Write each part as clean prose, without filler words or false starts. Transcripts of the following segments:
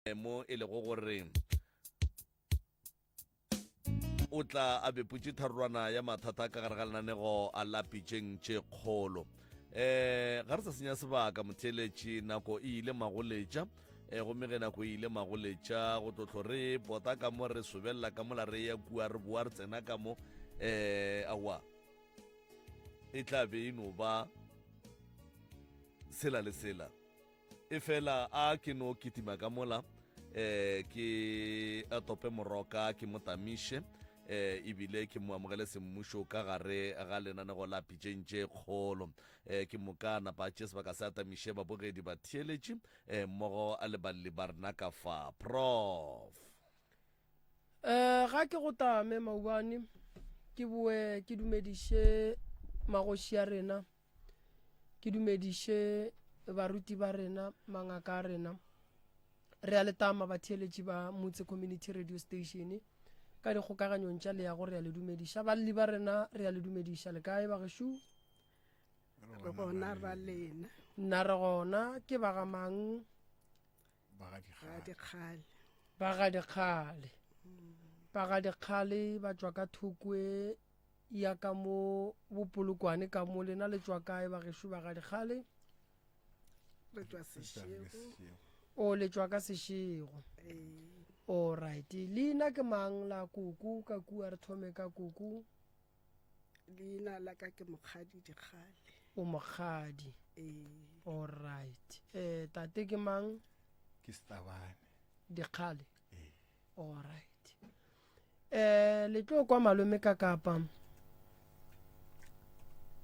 Mo e lego gore o tla a beputše tharolwana ya mathata ka gare ga lenanego a la pitšeng tše kgolo. Um ga re sa senya sebaka motheeletši, nako e ile magoletša. Um gomme ge nako e ile magoletša go tlotlo re pota ka mo re sobelela ka mola re ya kua re boa re tsena ka mo um aowa e tla be e no ba sela le sela. Efela a ke no kitima ka mola, eh, ke a tope moroka, ke mo tamiše, eh, ebile ke mo amogele semmušo ka gare ga lenanego la pitšeng tše kgolo. Eh, ke moka napa a tšee sebaka se a tamiše babogedi, batheeletši, eh, mmogo le balli ba rena ka fa. Prof. Eh, ga ke go tame maubane, ke boe ke dumediše magoši a rena. Ke dumediše baruti ba rena, mangaka a rena. Re a le tama batheeletši ba Motse Community Radio Station ka dikgokaganyong tša leago re a le dumediša. Balli ba rena re a le dumediša. Le kae bagešo? Re gona ra lena. Nna re gona ke ba ga mang? Ba ga dikgale. Ba ga dikgale. Ba ga dikgale ba tšwa ka thokwe ya ka mo bopolokwane ka mo lena le tšwa kae bagešo ba ga dikgale? Re tšwa Seshego. O le tšwa ka Seshego. Ee. All right. Leina ke mang la koko ka kua re thome ka koko? Leina la ka ke Mokgadi Dikgale. O Mokgadi. Ee. All right. Eh tate ke mang? Ke Stabane. Dikgale. Ee. All right. Eh le tlo kwa malome ka kapa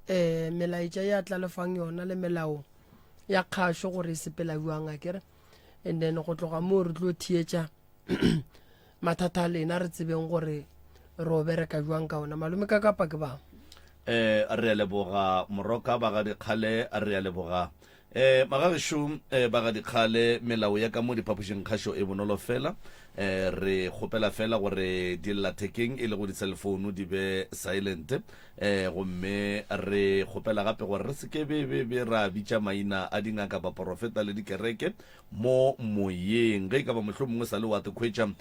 eh melaetša ya tla lefang yona le melao ya kgašo gore e sepela bjang a kere and then go tloga moo re tlo theetša mathata a lena re tsebeng gore re o bereka jwang ka ona malome ka kapa ke bang eh re a leboga moroka ba ga dikgale re a leboga eh magagešo eh ba ga dikgale melao ya ka mo diphapošing kgašo e bonolo fela eh re kgopela fela gore dillathekeng e lego di-cellphone di be silent eh gomme re kgopela gape gore re se ke be be be ra bitša maina a dingaka baporofeta le dikereke mo moyeng. Ge e ka ba mohlomongwe sa le wa te khwetša um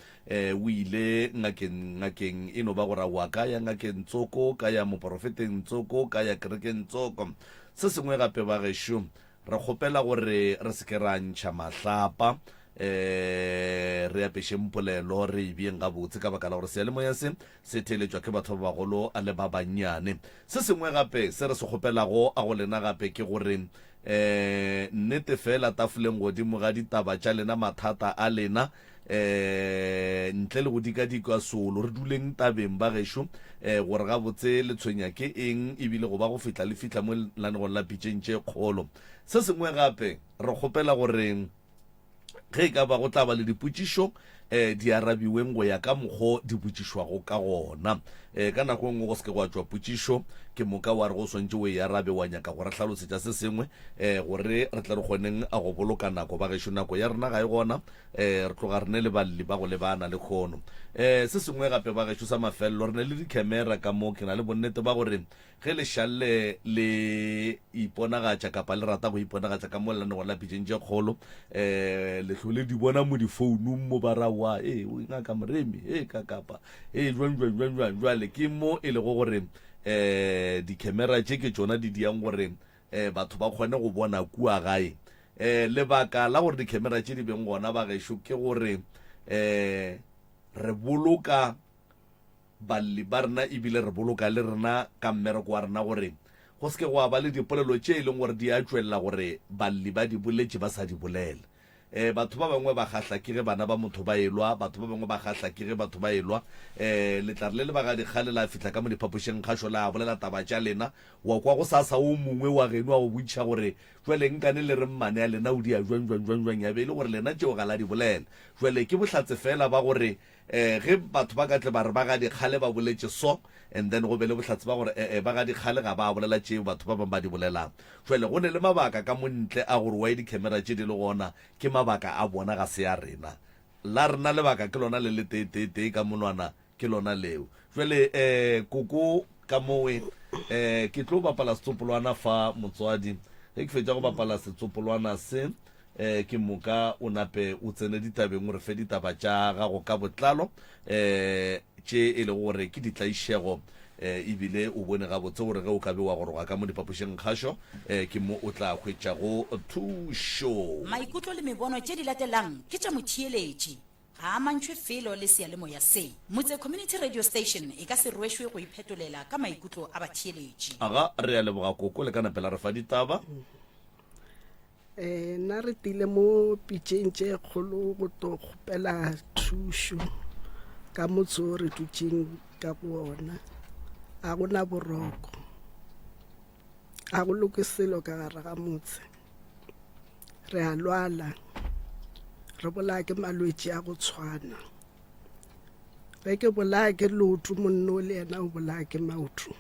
o ile ngakeng, ngakeng e no ba gore aowa ka ya ngakeng tsoko, ka ya moporofeteng tsoko, ka ya kerekeng tsoko. Se sengwe gape ba gešo, re kgopela gore re se ke ra ntšha mahlapa, um re apešeng polelo, re e beeng gabotse ka baka la gore seyalemoya se se theeletšwa ke batho ba bagolo le ba bannyane. Se sengwe gape se re se kgopelago go lena gape ke gore E, nnete feela tafoleng godimo ga ditaba tša lena, mathata a lena, e, ntle le go dikadika solo, re duleng tabeng, bagešo, e, gore gabotse le tshwenya ke eng, ebile go ba go fihla le fihla mo lenanegong la pitšeng tše kgolo. Se sengwe gape, re kgopela gore Ge e ka ba go tla ba le dipotšišo, um di arabiweng go ya ka mokgo di botšišwago ka gona. Um ka nako e nngwe go se ke gwa tšwa potšišo, ke moka wa re go swantše o e arabe, wa nyaka go re hlalosetša se sengwe, um gore re tle re kgoneng go boloka nako. Bagešo, nako ya rena ga e gona, um re tloga re ne le balli ba go lebana lehono. Um se sengwe gape bagešo sa mafelelo, re ne le dikhemera ka mo, ke na le bonnete ba gore Ge lešalle le iponagatša kapa le rata go iponagatša ka mo lenanegong la pitšeng tše kgolo, um le hlole di bona mo difounung mo ba ra wa ee o ngaka Moremi ee ka kapa ee jwang jwang jwang jwang. Jwale ke mo e lego gore um dikhemera tše ke tšona di diang gore um batho ba kgone go bona kua gae. Um lebaka la gore dikhemera tše di beng gona ba gešo ke gore um re boloka balli ba rena ebile re boloka le rena ka mmereko wa rena gore go se ke gwa ba le dipolelo tše e leng gore di a tšwelela gore balli ba di boletše ba sa di bolela. Um batho ba bangwe ba kgahla ke ge bana ba motho ba elwa, batho ba bangwe ba kgahla ke ge batho ba elwa. Um le tla re le le ba ga dikgale la fihla ka mo diphapošeng kgašo la bolela taba tša lena, wa kwa go sasa o mongwe wa geno a go botšiša gore jwale nkane le re mmane a lena o dia jwang jwang jwang jwang, ya be e le gore lena tšeo ga la di bolela. Jwale ke bohlatse feela ba gore Eh, ge batho ba ka tle ba re ba ga dikgale ba boletše so, and then go be le bohlatse ba gore eh-eh, ba ga dikgale ga ba bolela tše batho ba bangwe ba di bolelang. Jwale go ne le mabaka ka mo ntle a gore why di-camera tše di le gona, ke mabaka a bona ga se a rena. La rena lebaka ke lona le le tee-tee-tee ka monwana ke lona leo. Jwale eh, koko ka mowe eh, ke tlo bapala setsopolwana fa motswadi. Ge ke fetša go bapala setsopolwana se, um ke moka o nape o tsene ditabeng o re fe ditaba tša gago ka botlalo um tše e lego gore ke ditlaišego um ebile o bone gabotse gore ge o ka be wa goroga ka mo diphapošing kgašo um ke mo o tla hwetšago thušo. Maikutlo le mebono tše di latelang ke tša motheeletši. Ga a amantšhwe felo le seyalemoya se. Motse Community Radio Station e ka se rwešwe go iphetolela ka maikutlo a batheeletši. Aga, re a leboga koko, le ka nape la re fa ditaba. Eh, nna re tile mo pitšeng tše kgolo go tlo kgopela thušo ka motse o re dutšeng ka go ona. A go na boroko, a go loke selo ka gare ga motse. Re a lwala, re bolaya ke malwetši a go tshwana. Ge ke bolaya ke leoto, monno le yena o bolaya ke maoto.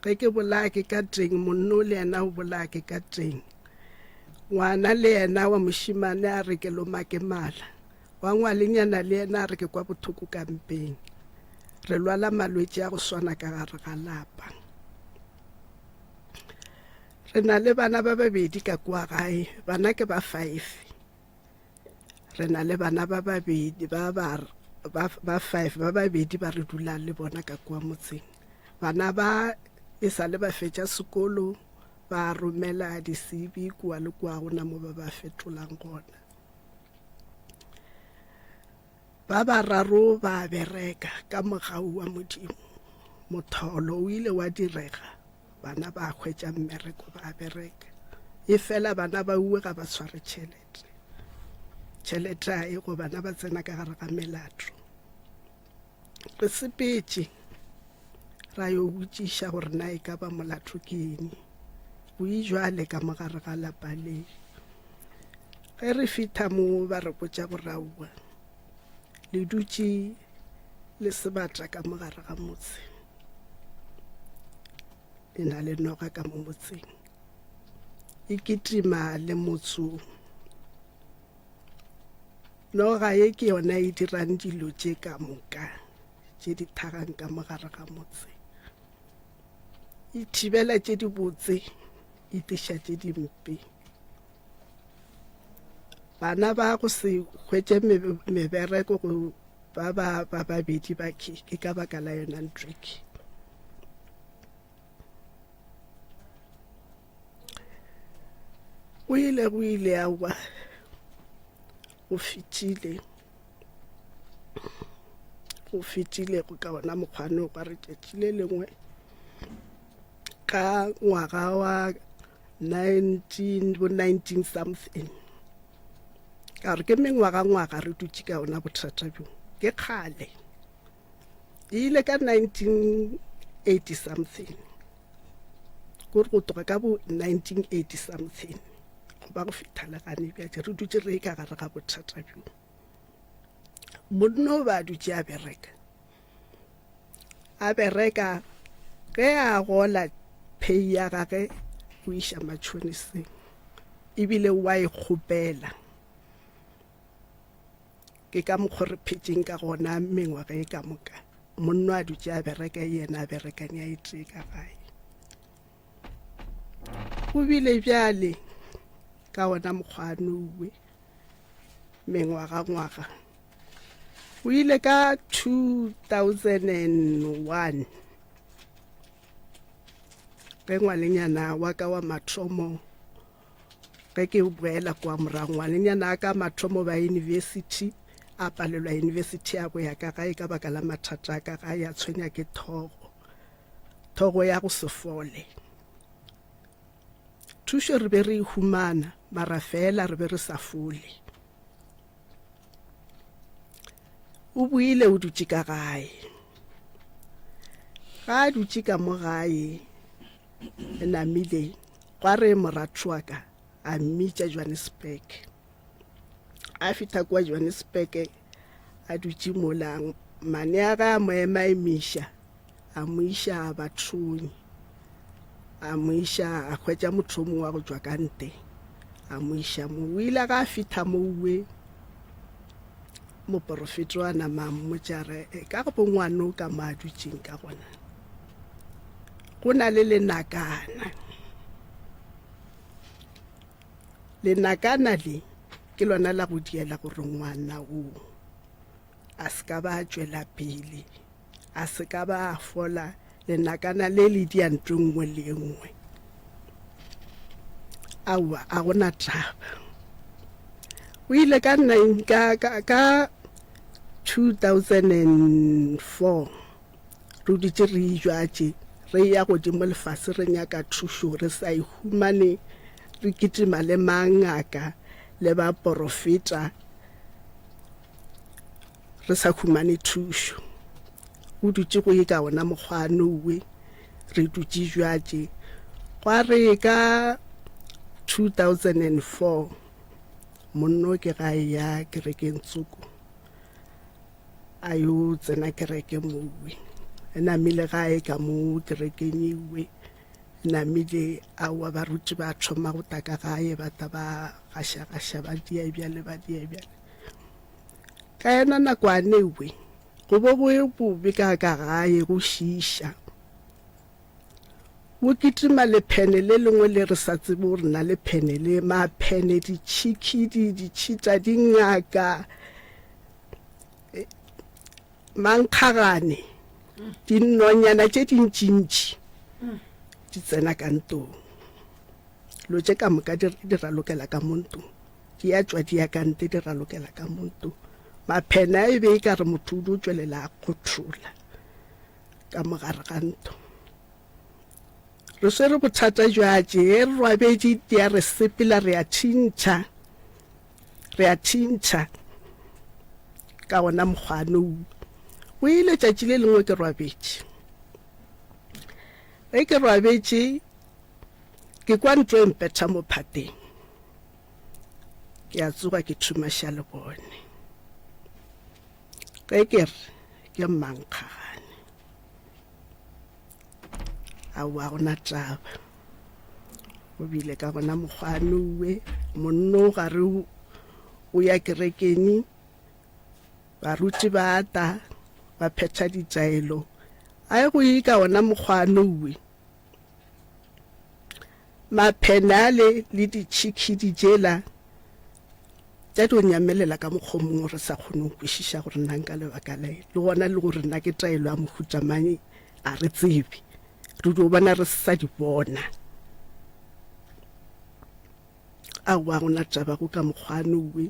Ge ke bolaya ke ka teng, monno le yena o bolaya ke ka teng. Ngwana le yena wa mošemane a re ke loma ke mala, wa ngwalenyana le yena a re ke kwa bothoko ka mpeng. Re lwala malwetši a go swana ka gare ga lapa. Re na le bana ba babedi ka kua gae, bana ke ba five. Re na le bana ba babedi ba ba ba, ba five, ba babedi ba re dulang le bona ka kua motseng. Bana ba e sa le ba fetša sekolo ba romela di-CV kua le kua gona mo ba ba fetolang gona. Ba bararo ba bereka ka mogau wa Modimo. Motholo o ile wa direga Bana ba hwetša mmereko ba bereka. Efela bana ba uwe ga ba tshware tšhelete. Tšhelete a e go bana ba tsena ka gare ga melato. Re sepetše ra yo botšiša gore na e ka ba molato ke eng. Go ijwale ka mogare ga lapa le. Ge re fitha mo ba re botša gore aowa le dutše le sebata ka mogare ga motse. E na le noga ka mo motseng e kitima le motso. Noga ye ke yona e dirang dilo tše ka moka tše di thagang ka mo gare ga motse. E thibela tše dibotse, e tliša tše dimpe. Bana ba go se hwetše mebereko go ba ba ba babedi ba ke ke ka baka la yona ntho e ke. Go ile go ile aowa go fetile go fetile go ka ona mokgwane gwa re tšatši le lengwe ka ngwaga wa 19 bo 19 something ka gore ke mengwagangwaga re dutše ka ona bothata bjo ke kgale e ile ka 1980 something kore go tloga ka bo 1980 something go ba go fihla le gane bjale re dutše re ka gare ga bothata bjo monna o ba a dutše a bereka a bereka ge a gola pay ya gage o iša matšhoniseng ebile wa e kgopela ke ka mokgwa re phetšeng ka gona mengwaga e ka moka monno a dutše a bereka yena a berekang ya e tee ka gae go bile bjale ka ona mokgwa a nouwe mengwagangwaga o ile ka 2001 ge ngwanenyana wa ka wa mathomo ge ke boela kwa morago ngwanenyana a ka mathomo ba university a palelwa university a boya ka gae ka baka la mathata a ka gae a tshwenya ke thogo thogo ya go se fole Thušo re be re e humana, mara fela re be re sa fole. O boile o dutše ka gae. Ga a dutše ka mo gae, e namile gwa re moratho wa ka a mmitša Johannesburg. A fihla kua Johannesburg a dutše mola, mane a ge a mo emaemiša a mo iša bathong, a mo iša a hwetša motho o mongwe wa go tšwa ka nte, a mo iša mo. O ile ga a fihla mouwe, moporofeta wa nama a mmotša re, e ka go bongwane o ka mo a dutšeng ka gona, go na le lenakana. Lenakana le ke lona la go diela gore ngwana wo a se ka ba a tšwela pele, a se ka ba a fola. Lenakana le le dia ntho e nngwe le e nngwe. Aowa, a go na taba. O ile ka ka, ka, ka 2004 re dutše re ijwatše re ya godimo lefase re nyaka thušo re sa e humane re kitima le mangaka le baporofeta re sa humane thušo. Go dutše go ye ka ona mokgwa nowe re dutše jwatše gwa re ka 2004 monno ke ga e ya kerekeng tsoko a yo tsena kereke mowe e namile gae ka mo kerekeng ewe namile aowa baruti ba thoma go tla ka gae ba tla ba gašagaša ba dia bjale ba dia bjale ka yona nakwane ewe go bo go bobe ka ka gae go šiiša go kitima lephene le lengwe le re sa tsebe gore na lephene le maphene ditšhikhidi ditšhita dingaka Mankgagane, dinonyana tše dintšintši di tsena ka ntong. Lo tše ka moka di, di ralokela ka mo ntong. Di a tšwa di ya ka nte di ralokela ka mo ntong. Maphene a e be e ka re motho o dio tšwelela a kgothola ka mo gare ga ntlo. Re swere bothata bja tše, re robetše di a re sepela re a tšhintšha. Re a thintšha ka wona mokgwano wo. O ile tšatši le lengwe ke robetše. Ge ke robetše, ke kwa ntlo e mpetha mo phateng. Ke a tsoga ke thumaša lebone. Ge ke re ke mmankgagane. Aowa go na taba. Go bile ka gona mokgwa nowe monno ga re o ya kerekeng baruti ba ta ba phetha ditaelo a ye go ye ka ona mokgwa nowe maphenale le ditšhikhidi tšela tša dio nyamelela ka mokgwa o mongwe re sa kgone go kwešiša gore nang ka lebaka la eng le gona le gore na ke taelo ya mohuta mang a re tsebe re dio bona re sa di bona aowa gona taba go ka mokgwa nowe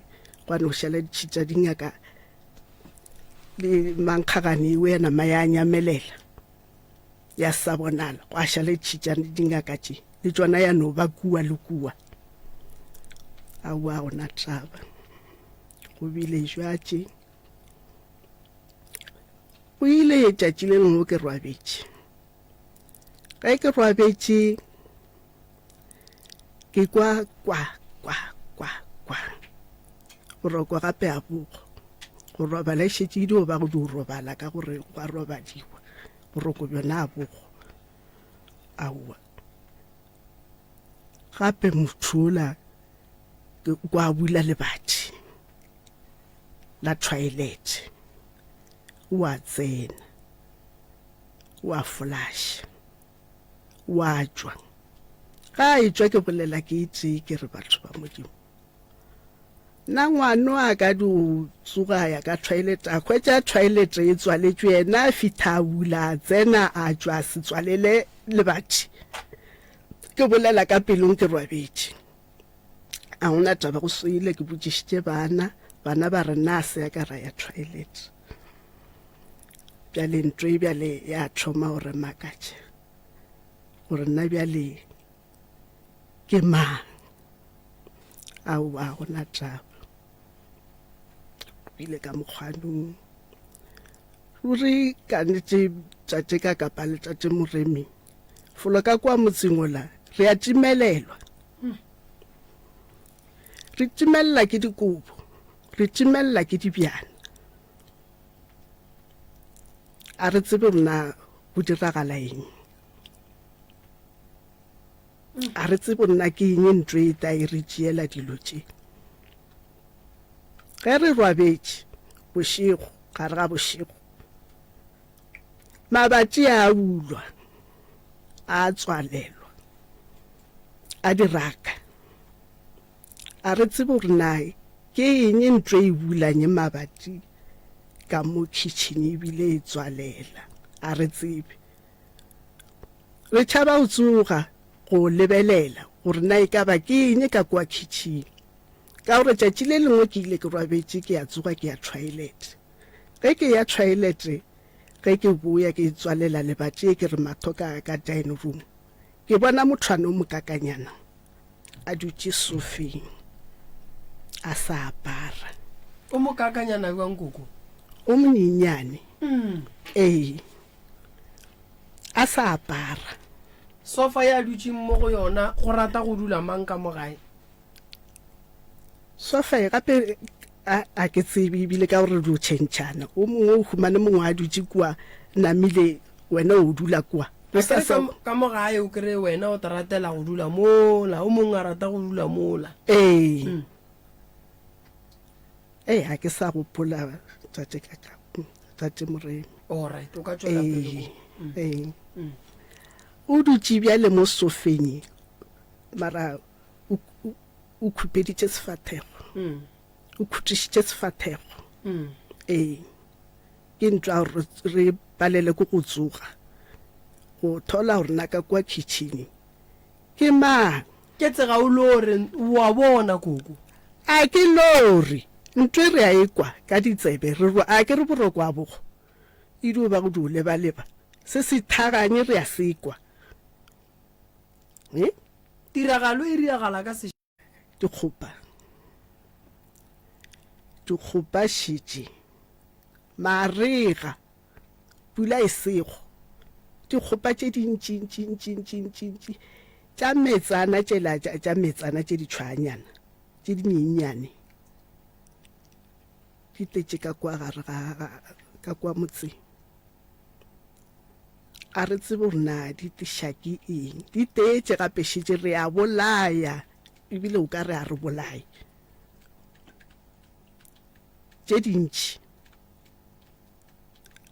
gwa no šala ditšhi tša dingaka le mankgagane ewe ya nama ya nyamelela ya sa bonala gwa šala ditšhi tša dingaka tše le tšona ya no ba kua le kua aowa gona taba go bile jwatše go ile tšatši le lengwe ke robetše ge ke robetše ke kwa kwa kwa kwa kwa boroko gape a bogo go robala e šetše e dio ba go dio robala ka gore gwa robadiwa boroko bjona a bogo aowa gape motho ola ke kwa bula lebati la toilet o a tsena o a flasha o a tšwa ga a etšwa ke bolela ke e tee ke re batho ba modimo nna ngwano a ka di tsoga ya ka toilet a hwetša toilet e tswaletšwe yena a fitha a bula a tsena a tšwa a se tswalele lebati ke bolela ka pelong ke robetše a gona taba go swele ke botšišitše bana bana ba re na se ya ka ra ya toilet bjale ntlo e bjale ya thoma gore makatše gore nna bjale ke mang aowa gona taba ile ka mokgwanong ruri ka nnete tate ka kapa le tate moremi folo ka kwa motseng ola re a timelelwa re timelela ke dikobo re timelela ke dibjana a re tsebe mna go diragala eng A re tsebo nna ke eng ntlo e ta e re tšeela dilo tše. Ge re rwabetše bošego, gare ga bošego, mabati a bulwa, a tswalelwa, a diraka. A re tsebe gore na ke eng ntlo e bulang e mabati ka mo khitšhini ebile e tswalela. A re tsebe. Re tšhaba go tsoga go lebelela gore na e ka ba ke eng ka kua khitšhini. Ka gore tšatši le lengwe ke ile ke robetše ke a tsoga ke ya toilet. Ge ke ya toilet ge ke boya ke tswalela lebati ke re matho ka ka dining room. Ke bona mothwana o mokakanyana a dutše sofeng a sa apara. O mokakanyana bjang koko? O monyenyane. Ee. A sa apara. Sofa ye a dutšeng mo go yona go rata go dula mang ka mo gae? Sofa ye gape a, a ke tsebe ebile ka gore re dio tšhentšhana. O mongwe o humane mongwe a dutše kua namile wena o dula kua. Go sa sa. Ka mo gae o kry-e wena o tratela go dula mola, o mongwe a rata go dula mola. Ee. Mm. Ee, ga ke sa gopola tate ka ka tate Moremi. All right, o ka tšwela pele. Ee. Mm. O dutše bjale mo sofeng mara o, o, o khupeditše sefathego. Mm. O khutišitše sefathego. Mm. Ee. Ke ntwa gore re palele ke go tsoga go thola gore na ka kua kitchen ke mang. Ke tsega o lore, o a bona koko. A ke lore, ntwe re a e kwa ka ditsebe re ro a ke re boroko a bogo e dio ba go dio lebaleba se se thaganye re a se kwa. E? Tiragalo e riagala ka se. Dikgopa, dikgopa šetše, marega, pula e sego, dikgopa tše dintšintšintšintšintšintši tša metsana tšela tša, tša metsana tše ditšhwaanyana tše dinyenyane di tletše ka kua gare ga, ga, ka kua motseng. A re tsebe gore na di tliša ke eng. Di teetše gape šetše re a bolaya ebile o ka re a re bolaye. Tše dintši.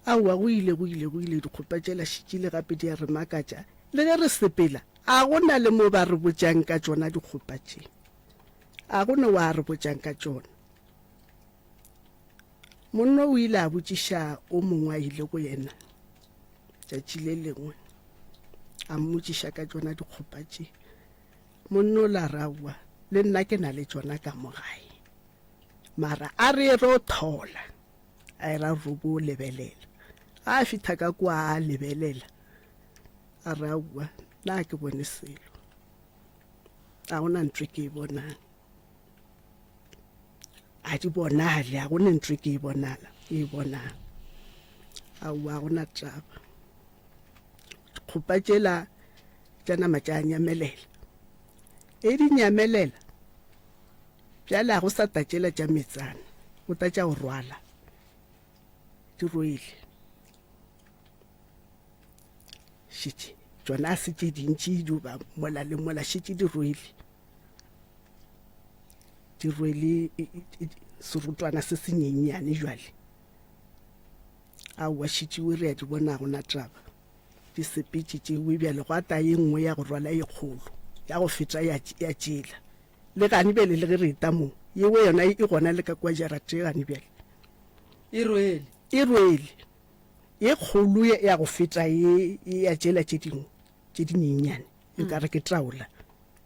Aowa go ile go ile go ile dikgopa tšela šetšile gape di a re makatša. Le ge re sepela a go na le mo ba re botšang ka tšona dikgopa tše. A go ne wa re botšang ka tšona. Monna o ile a botšiša o mongwe a ile go yena tšatši le lengwe, a mmotšiša ka tšona dikgopa tše. Monna o la re, Aowa, le nna ke na le tšona ka mo gae. Mara a re ye ro thola, a era ro bo lebelela. Ga a fihla ka kua a lebelela, a re, Aowa, nna ga ke bone selo. Ga go na ntho e ke e bonang. A di bonale, a go ne ntho e ke e bonala, e bonang. Aowa, ga go na taba. Dikgopa tšela tša nama tša nyamelela. E di nyamelela, bjale a go sa ta tšela tša metsana, go ta tša go rwala. Di rwele. Šetše, tšona a se tše dintši di ba mola le mola, šetše di rwele. Di rwele serotwana se senyenyane jwale. Aowa šetšewe re a di bona gona taba. Di sepetše tšewe bjale gwa ta ye nngwe ya go rwala ye kgolo ya go feta ya ya tšela. Le gane bjale le ge re eta mo yewe yona e gona le ka kua jarateng gane bjale. E rwele. E rwele ye kgolo ya go feta ye ya tšela tše dingwe tše dinyenyane nkare ke taola.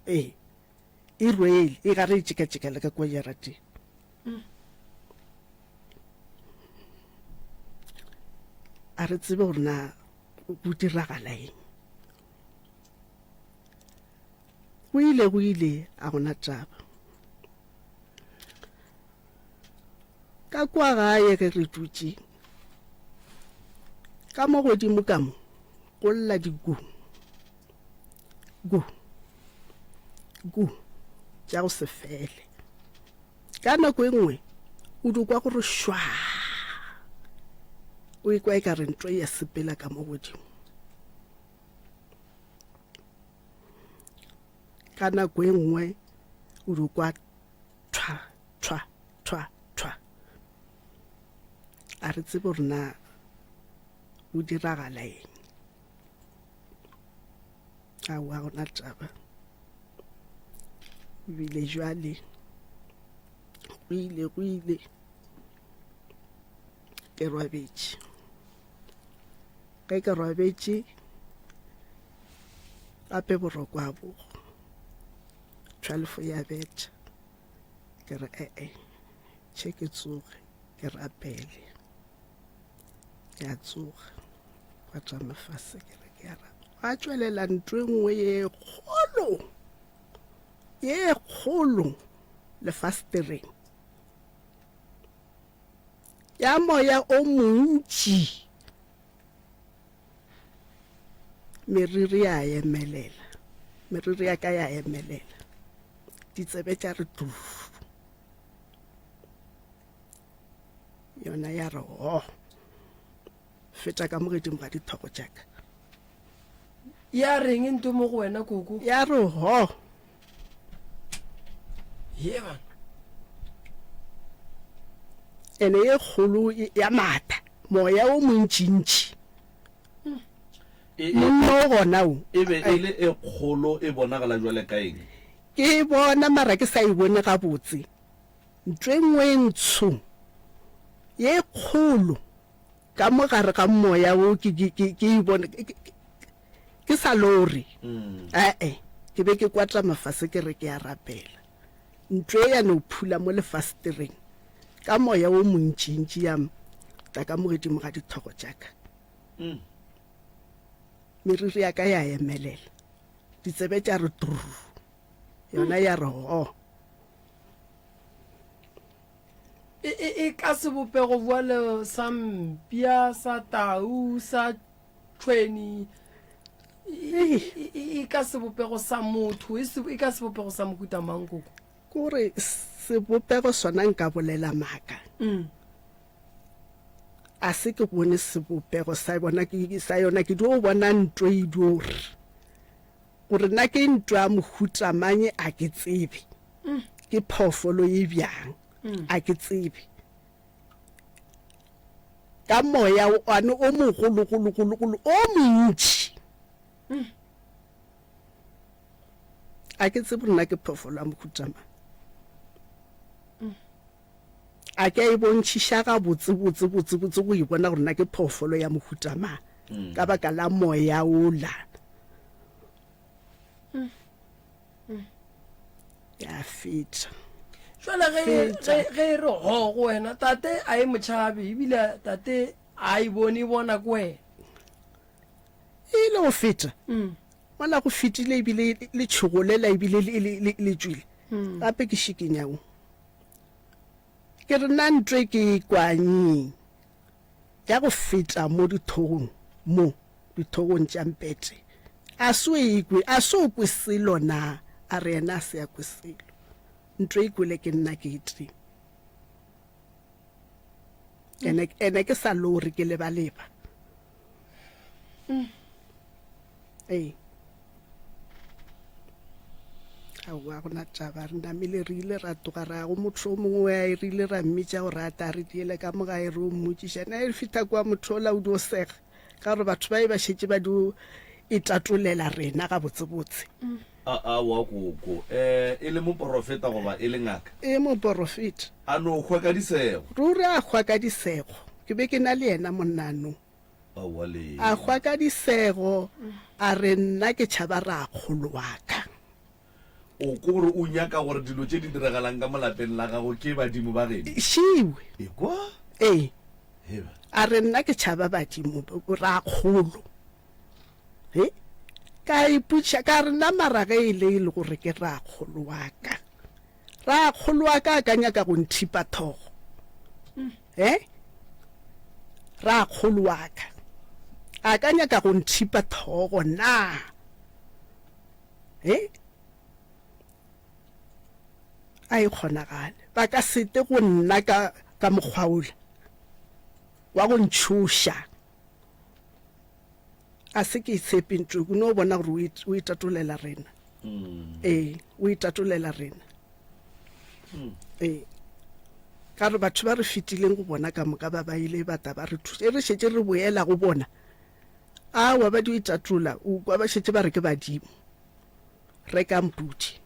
Ee, e rwele, e gare e tšekatšeka le ka kua jarateng. A re tsebe gore na go diragala eng. Go ile go ile a gona taba. Ka kua gae ge re dutše ka mo godimo ka mo go lla diku. Gu, gu, tša go se fele. Ka nako e nngwe o di kwa gore šwaa, o ikwa e ka re ntwa ya sepela ka mo godimo. Ka nako e nngwe o di kwa thwa, thwa, thwa, thwa. A re tsebe gore na go diragala eng. Aowa, ga gona taba. Ebile jwale. Go ile, go ile. Ke robetše. Ge ke robetše, gape boroko a bogo. 12 ya betha. Ke re ee, tšhe ke tsoge, ke rapele. Ke a tsoga, gwa tšama fase ke re ke a rapela. Gwa tšwelela ntho e nngwe ye kgolo, ye kgolo lefastereng ya moya o montši. Meriri ya emelela, meriri ya ka ya emelela, ditsebe tša re tuu. Yona ya re ho, feta ka mo godimo ga dithogo tša ka. Ya reng nto mo go wena koko? Ya re ho. Ye bana. Ene ye kgolo ya matha, moya o montšintši. E, e, Monna o gona o. E be e le e kgolo e bonagala jwale ka eng? Ke e bona mara ke sa e bone gabotse. Ntho e nngwe e ntsho ye kgolo ka mo gare ga moya wo ke, ke, ke, ke e bone, ke, ke, ke sa lore. Ae, ke be ke kwatama fase ke re ke a rapela. Ntho e ya no phula mo lefastereng ka moya wo montšintši ya tla ka mo godimo ga dithogo tša ka. Meriri ya ka ya emelela, ditsebe tša re trrr, yona ya re hoo. E, e, e ka sebopego bjalo sa mpša, sa tau, sa tšhweni, e, e, e ka sebopego sa motho, e, e ka sebopego sa mohuta mang koko? Ke gore sebopego sona nka bolela maaka. Mm. A se ke bone sebopego sa bona ke sa yona ke dio bona ntwe e dio re. Gore na ke ntwa ya mohuta mang a ke tsebe. Ke phoofolo ye bjang a ke tsebe. Ka moya one o mogologologologolo o montši. A ke tsebe gore na ke phoofolo ya mohuta mang. A ke a e bontšhiša gabotse botse botse botse go e bona gore na ke phoofolo ya mohuta mang ka baka la moya ola. Ya feta. Jwale ge ge ge e re ho go wena tate a e motšhabe ebile tate a e bone e bona ke wena. E ile go feta. Mola go fetile ebile letšhogo lela ebile le tšwile. Gape ke šikinya wo. Ke re na ntwe ke e kwanyeng ya go feta mo dithogong mo, dithogong tša mpete. A se o e kwe, a se o kwe selo na? A re yena a se a kwe selo. Ntwe e kwele ke nna ke e tee. Ene, ene ke sa lore ke lebaleba. Ee. Aowa, go na taba. Re namile re ile ra tloga ra ya go motho o mongwe wa re ile ra mmitša gore a tla re diele ka mo gae re o mmotšiša. Na e fihla kua motho ola o dio sega ka gore batho ba e ba šetše ba dio itatolela rena gabotsebotse. A, aowa koko. E, e le moporofeta goba e le ngaka? E moporofeta. A no hwa ka disego. Ruri a hwa ka disego. Ke be ke na le yena monna no. Aowa le. A hwa ka disego, a re nna ke tšhaba rakgolo wa ka. O ko gore o nyaka gore dilo tše di diragalang ka mo lapeng la gago ke badimo ba geno? Šiwe. Ekwa? Ee. Heba. A re nna ke tšhaba badimo, rakgolo. He? Ka ipotšiša ka re na mara ge e le e le gore ke rakgolo wa ka. Rakgolo wa ka a ka nyaka go nthipa thogo. He? Rakgolo wa ka a ka nyaka go nthipa thogo na? He? A e kgonagale. Ba ka se te go nna ka, ka mokgwa wola wa go ntšhoša. A se ke e tshepe ntho, o no bona gore o itatolela rena. Ee, o itatolela rena. Ee. Ka re batho ba re fetileng go bona ka moka ba ba ile ba tla ba re thuša. E re šetše re boela go bona, aowa ba dio itatola, o kwa ba šetše ba re ke badimo. Rekang pudi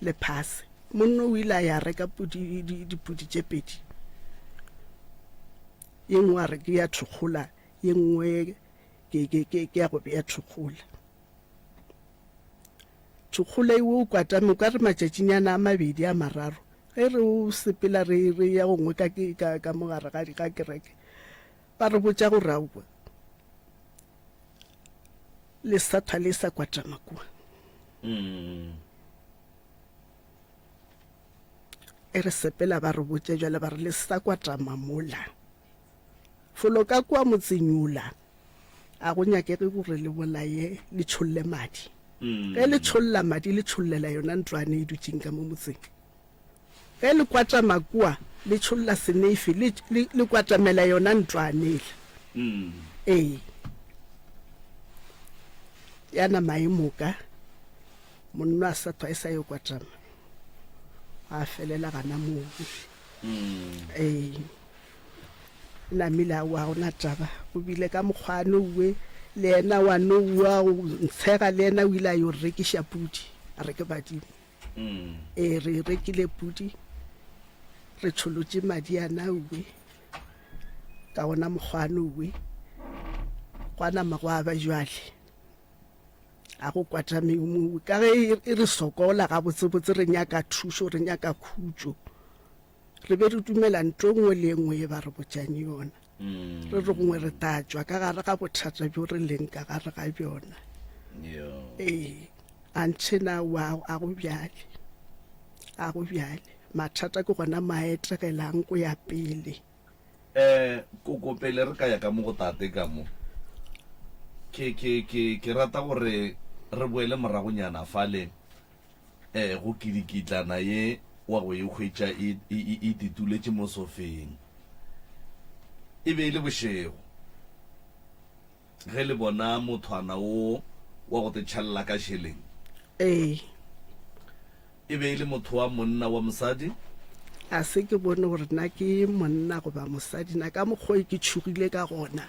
le phase. Monna o ile a ya reka pudi, dipudi tše pedi. Ye nngwe a re ke ya thokgola, ye nngwe ke, ke, ke, ke ya go bea thokgola. Thokgola ewe o kwatame o ka re matšatšinyana a mabedi a mararo. Ge re o sepela re, re ya gongwe ka, ka, ka mo gare ga, ga kereke, ba re botša gore aowa, le sa thwa le sa kwatama kua. Mm. E re sepela ba re botše bjale ba re le sa kwatama mola. Folo ka kua motseng yola a go nyakege gore le bolaye le tšholle madi. Ge le tšholla madi le tšhollela yona ntlwane e dutšeng ka mo motseng. Ge le kwatama kua le tšholla seneifi le, le, le kwatamela yona ntlwane ela. Ee. Ya nama e moka. Monna a sa thwa e sa yo kwatama. A felela gana moo. Ee. Namile a wa gona taba. O bile ka mokgwa a no uwe le yena wa no ua o ntshega le yena o ile a yo rekiša pudi. A re ke badimo. Ee re rekile pudi re tšholotše madi a na uwe ka gona mokgwa a no uwe gwa nama gwa ba jwale. A go kwatame yo mongwe ka ge e re sokola gabotsebotse re nyaka thušo re nyaka khutšo re be re dumela nto nngwe le nngwe e ba re botšang yona re re gongwe re tla tšwa ka gare ga bothata bjo re leng ka gare ga bjona ee a ntšhena wa a go bjale a go bjale mathata ke gona maetegelang go ya pele Eh, koko pele re ka ya ka mo go tate ka mo, ke, ke, ke, ke rata gore re boele moragonyana fale, eh, go kidikitlana ye wa go e hwetša e, e, e, e tituletše mo sofeng. E be e le bošego ge le bona mothwana wo wa go te tšhalela ka šeleng. Ee. E be e le motho wa monna wa mosadi? A se ke bone gore na ke monna goba mosadi na. Ka mokgwa o ke tšhogile ka gona.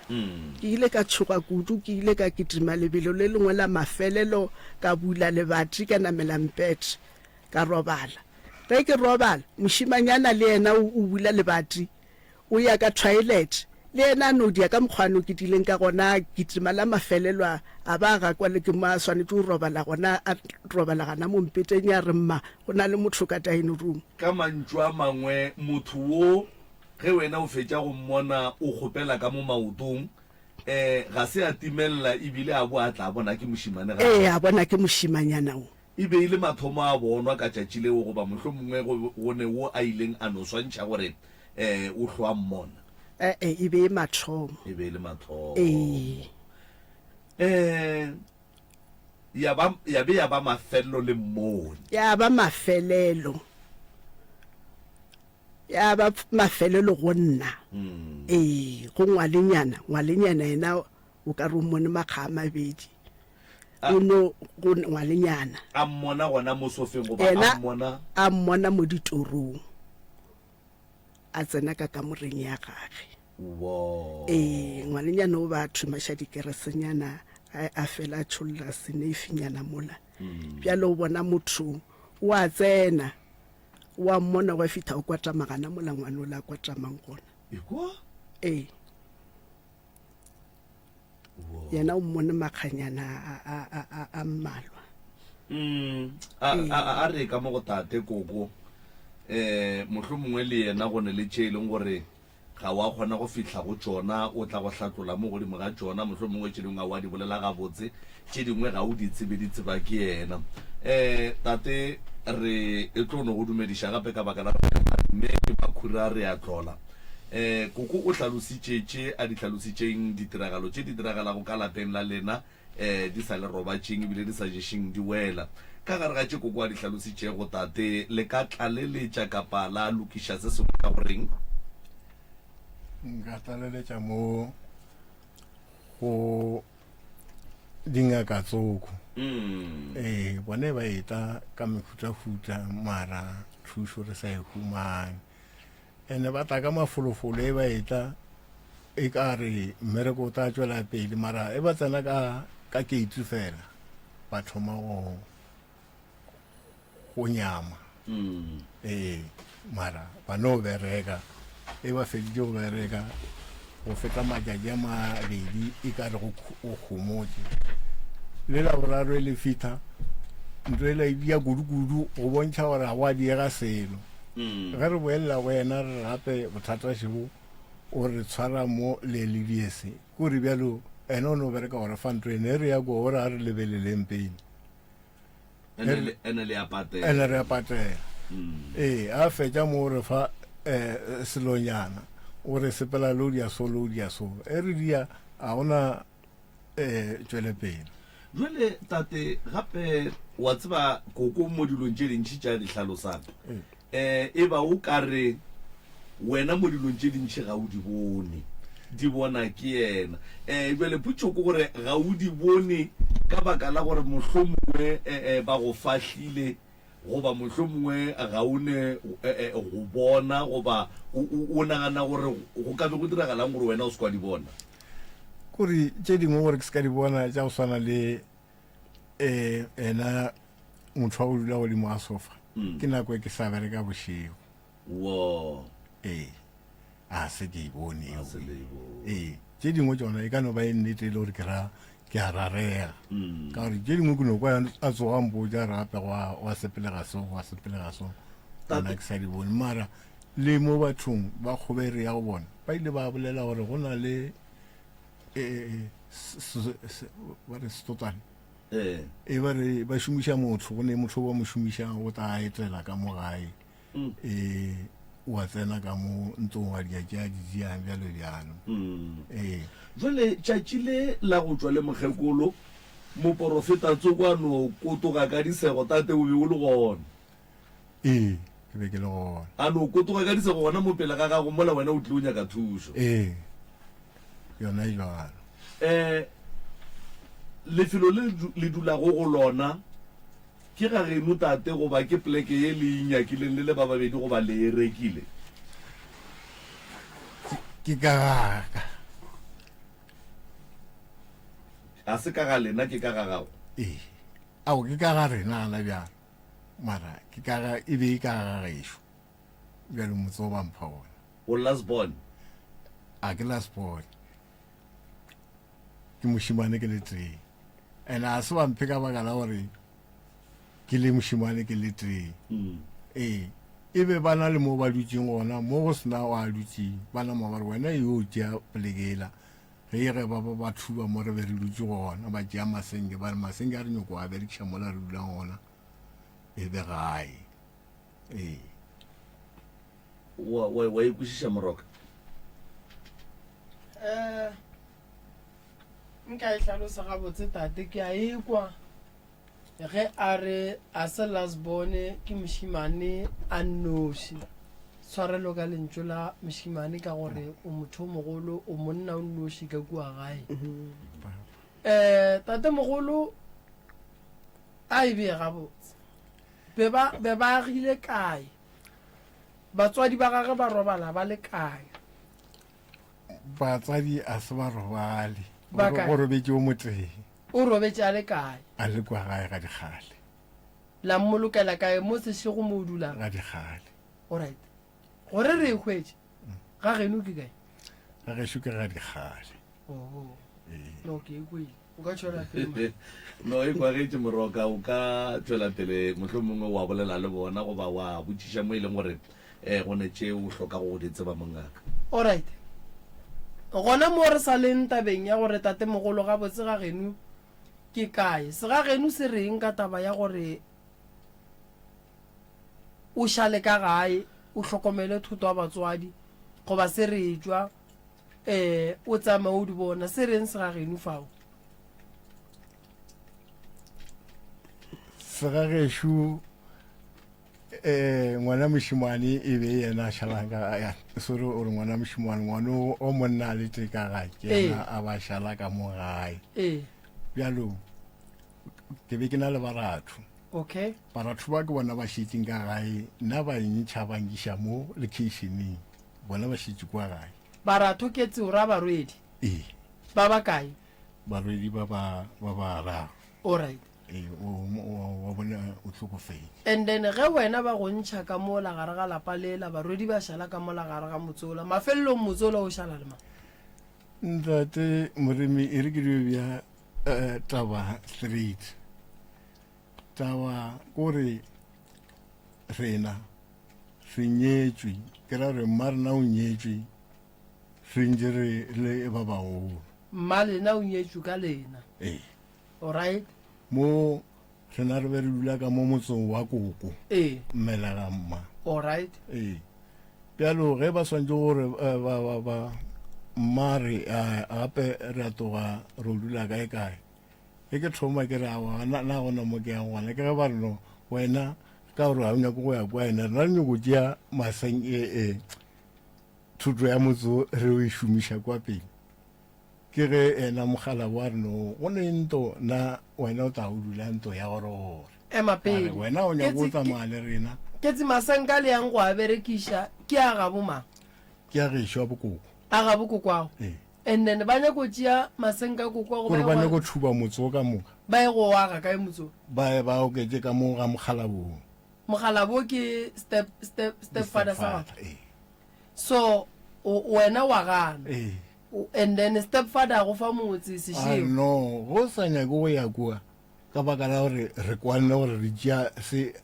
Ke ile ka tšhoga kudu, ke ile ka kitima lebelo le lengwe la mafelelo, ka bula lebati, ka namela mpete, ka robala. Ge ke robala, mošemanyana le yena o bula lebati, O ya ka toilet, le yena a no dia ka mokgwa a no ketileng ka gona, a kitima la mafelelo a, a ba a gakwa le ke mo a swanetše go robala gona, a robala gana mo mpeteng, ya re, Mma, go na le motho ka dining room. Ka mantšu a mangwe, motho wo ge wena o fetša go mmona o kgopela ka mo maotong, eh, ga se a timelela ebile a bo a tla a bona ke mošemane gape. Ee, a bona ke mošemanyana wo. E be e le mathomo a bonwa ka tšatši leo, goba mohlomongwe go, go ne wo a ileng a no swantšha gore eh, o hlo a mmona. E-e, e be e mathomo. E be e le mathomo. Ee. Eh, ya ba, ya be ya ba mafelelo le mmone. Ya ba mafelelo. Ya ba mafelelo go nna. Ee, go ngwalenyana, ngwalenyana yena o ka re o mmone makga a mabedi. O no go ngwalenyana. A mmona gona mo sofeng goba a mmona? A mmona mo ditorong. A tsena ka kamoreng ya gage. Wo. Ee, ngwanenyana o ba a thumaša dikeresenyana, a, a fela a tšholla seneifinyana mola. Bjale o bona motho o a tsena, o a mmona wa fihla o kwatama gana mola ngwana ola a kwatamang gona. Ekwa? Ee. Yena o mmone makganyana a, a, a, a, a mmalwa. Mm, a, a, a, a re ka mo go tate koko, eh, mohlomongwe le yena go ne le tše e leng gore ga wa kgona go fihla go tšona, o tla go hlatlola mo godimo ga tšona, mohlomongwe tše dingwe ga wa di bolela gabotse, tše dingwe ga o di tsebe, di tseba ke yena. Eh, tate, re e tlo no go dumediša gape ka baka la gore madume ke makhura re a tlola. Eh, koko o hlalositše tše a di hlalositšeng, ditiragalo tše di diragalago ka lapeng la lena, eh, di sa le robatšeng ebile di sa ješeng di wela. Ka gare ga tše koko a di hlalositšego, tate, le ka tlaleletša kapa la lokiša se sengwe ka go reng? Nka tlaleletša mo go dingaka tsoko. Ee, bone ba etla ka mehutahuta mara thušo re sa e humane. Ene ba tla ka mafolofolo e ba etla e ka re mmereko o tla tšwela pele mara e ba tsena ka ka keiti fela ba thoma go go nyama. Ee, mara ba no bereka. E ba feditše go bereka go feta matšatši a mabedi e ka re go homotše. Le la boraro e le fihla, ntlo ela e dia kudu-kudu go bontšha gore ga go a diega selo. Ge re boelela go yena re re gape bothata šebo o re tshwara mo le le diese. Ko re bjalo ena o no bereka gore fa ntlo ene e re ya kua o re a re lebeleleng pele. Ene le a patela. Ene re a patela. Ee, a fetša mo o re fa um selonyana o re sepela le o dia so le o dia so. E re dia a gona um tšwelepele. Jwale tate gape wa tseba koko mo dilong tše dintši tša di hlalosang um e ba o ka re wena mo dilong tše dintši ga o di bone di bona ke yena um jwale potšo ke gore ga o di bone ka baka la gore mohlomongwe um ba go fahlile goba mohlomongwe ga o ne go bona goba o nagana gore go ka be go diragalang gore wena o se kwa di bona? Kore tše dingwe gore ke se ka di bona tša go swana le um ena motho wa go dula godimo ga sofa mm. ke nako e ke sa bereka bošego. Wo. Ee. A se ke e bone eo. Ee. Tše dingwe tšona e ka no ba e nnete e le gore ke ra ke a rarega. Mm. Ka gore tše dingwe ke no kwa a tsoga mpotša re gape gwa gwa sepelega so gwa sepelega so. Nna ke sa di bone mara le mo bathong ba kgobere ya go bona ba ile ba bolela gore go na le eh, ba re setotswane ee e ba re ba šomiša motho go ne motho ba mo šomišang go tla etela ka mo gae Mm. e wa tsena ka mo ntlong wa dia tša di tšeang bjalo bjalo Mm. ee Jwale tšatši le la go tšwa le mokgekolo moporofeta tsoko a no kotoga ka disego tate o be o le gona. Ee, ke be ke le gona. A no kotoga ka disego gona mo pele ga gago mola wena o tlile o nyaka thušo. Ee, yona e jwalo. Um lefelo le le dulago go lona Ke ga geno tate goba ke pleke ye le e nyakileng le le ba babedi goba le e rekile? Ke ka ga ka. Ga se ka ga lena, ke ka ga gago? Ee. Ao, ke ka ga rena gana bjalo. Mara ke ka ga, e be e ka ga gešo. Bjalo motse o ba mpha wona. O last born? A ke last born. Ke mošemane ke le tee. And a se ba mphe ka baka la gore ke le mošemane ke le tee. Mm. Ee. E be ba na le mo ba dutšeng gona, mo go sena wa dutšeng. Ba nama ba re wena yo tšea poleke ela. Ge e ge ba ba ba thuba mo re be re dutše gona, ba tšea masenke, ba re masenke a re nyoko a berekiša mola re dulang gona, e be gae. Ee. Wa, wa, wa e kwešiša Moroka? Eh, nka e hlalosa gabotse tate ke a ekwa ge a re a se last born ke mošemane a nnoši tshwarelo ka lentšu la mošemane ka gore o motho o mogolo o monna o nnoši ka kua gae um tate mogolo a e bee gabotse be ba be ba agile kae batswadi ba gage ba robala ba le kae Batswadi a se ba robale. Ba kae? Go robetše o motee. O robetše a le kae? A le kwa gae ga dikgale. La mmolokela kae? Mo sešego mo o dulang? Ga dikgale. Alright. Gore re e hwetše, ga geno ke kae? Ga gešo ke ga dikgale. Oh. Ee. No, ke e kwele. O ka tšwela pele. ma. No e kwagetše Moroka, o ka tšwela pele mohlomongwe wa bolela le bona goba wa botšiša mo e leng gore um go ne tše o hlokago go di tseba mongaka. Alright. Gona mo re sa leng tabeng ya gore tatemogolo gabotse ga geno ke kae. Segageno se reng ka taba ya gore o šale ka gae o hlokomele thoto ya batswadi goba se re etšwa um o tsamaye o di bona. Se reng segageno fao? Segagešo Eh, ngwana mošemane e be yena a šalang ka ya, sorry o re ngwana mošemane ngwana o o monna a le tee ka gae ke yena a ba šala ka mo gae ee bjalo ke be ke na le baratho okay baratho ba ke bona ba šetseng ka gae nna ba ntšha ba nkiša mo lekeišeneng bona ba šetše kwa gae baratho ke tseo ra barwedi ee ba ba kae barwedi ba ba ba bararo alright. Ee, o, o, wa bona o hlokofetše. And then ge wena ba go ntšha ka mola gare ga lapa lela, barwedi ba šala ka mola gare ga motse ola, mafelelong motse ola o šala le mang? Ntate Moremi, e re ke dio bja eh, taba straight. Taba kore rena re nyetšwe, ke ra gore mma rena o nyetšwe, re ntše re le ba bagolo. Mma lena o nyetšwe ka lena. Ee. Alright. Mo rena re be re dula ka mo motseng wa koko. Ee. Mmelega mma. Alright. Ee. Bjalo ge ba swantše gore eh, ba ba ba mma re eh, gape re a tloga re dula kae kae. Ge ke thoma ke re awa na na gona mo ke yang gona ke ge ba re no wena ka gore ga o nyake go ya kwa ene rena re nyako tšea maseng e e thuto ya motse o re o e šomiša kwa pele. Ke ge ena mokgalabo a re no go ne nto na wena o tla o dula nto ya gore gore. Ema pele. A re wena o nyako o tsamaya le rena. Ketsi masenka le yang go a berekiša ke a gabo mang? Ke a gešo a bokoko. A gabo kokwago? Ee. And then ba nyako tšea masenka kokwago ba ye go. Gore ba nyako thuba motse o ka moka. Ba ye go aga kae motse o? Ba ye ba oketše ka mo ga mokgalabong. Mokgalabo ke step step stepfather sa gago? Ee. So wena wa gana? Ee. And then stepfather a go fa motse sešego? Ah no, go sa nyake go ya kua ka baka la gore re kwanne gore re tšea se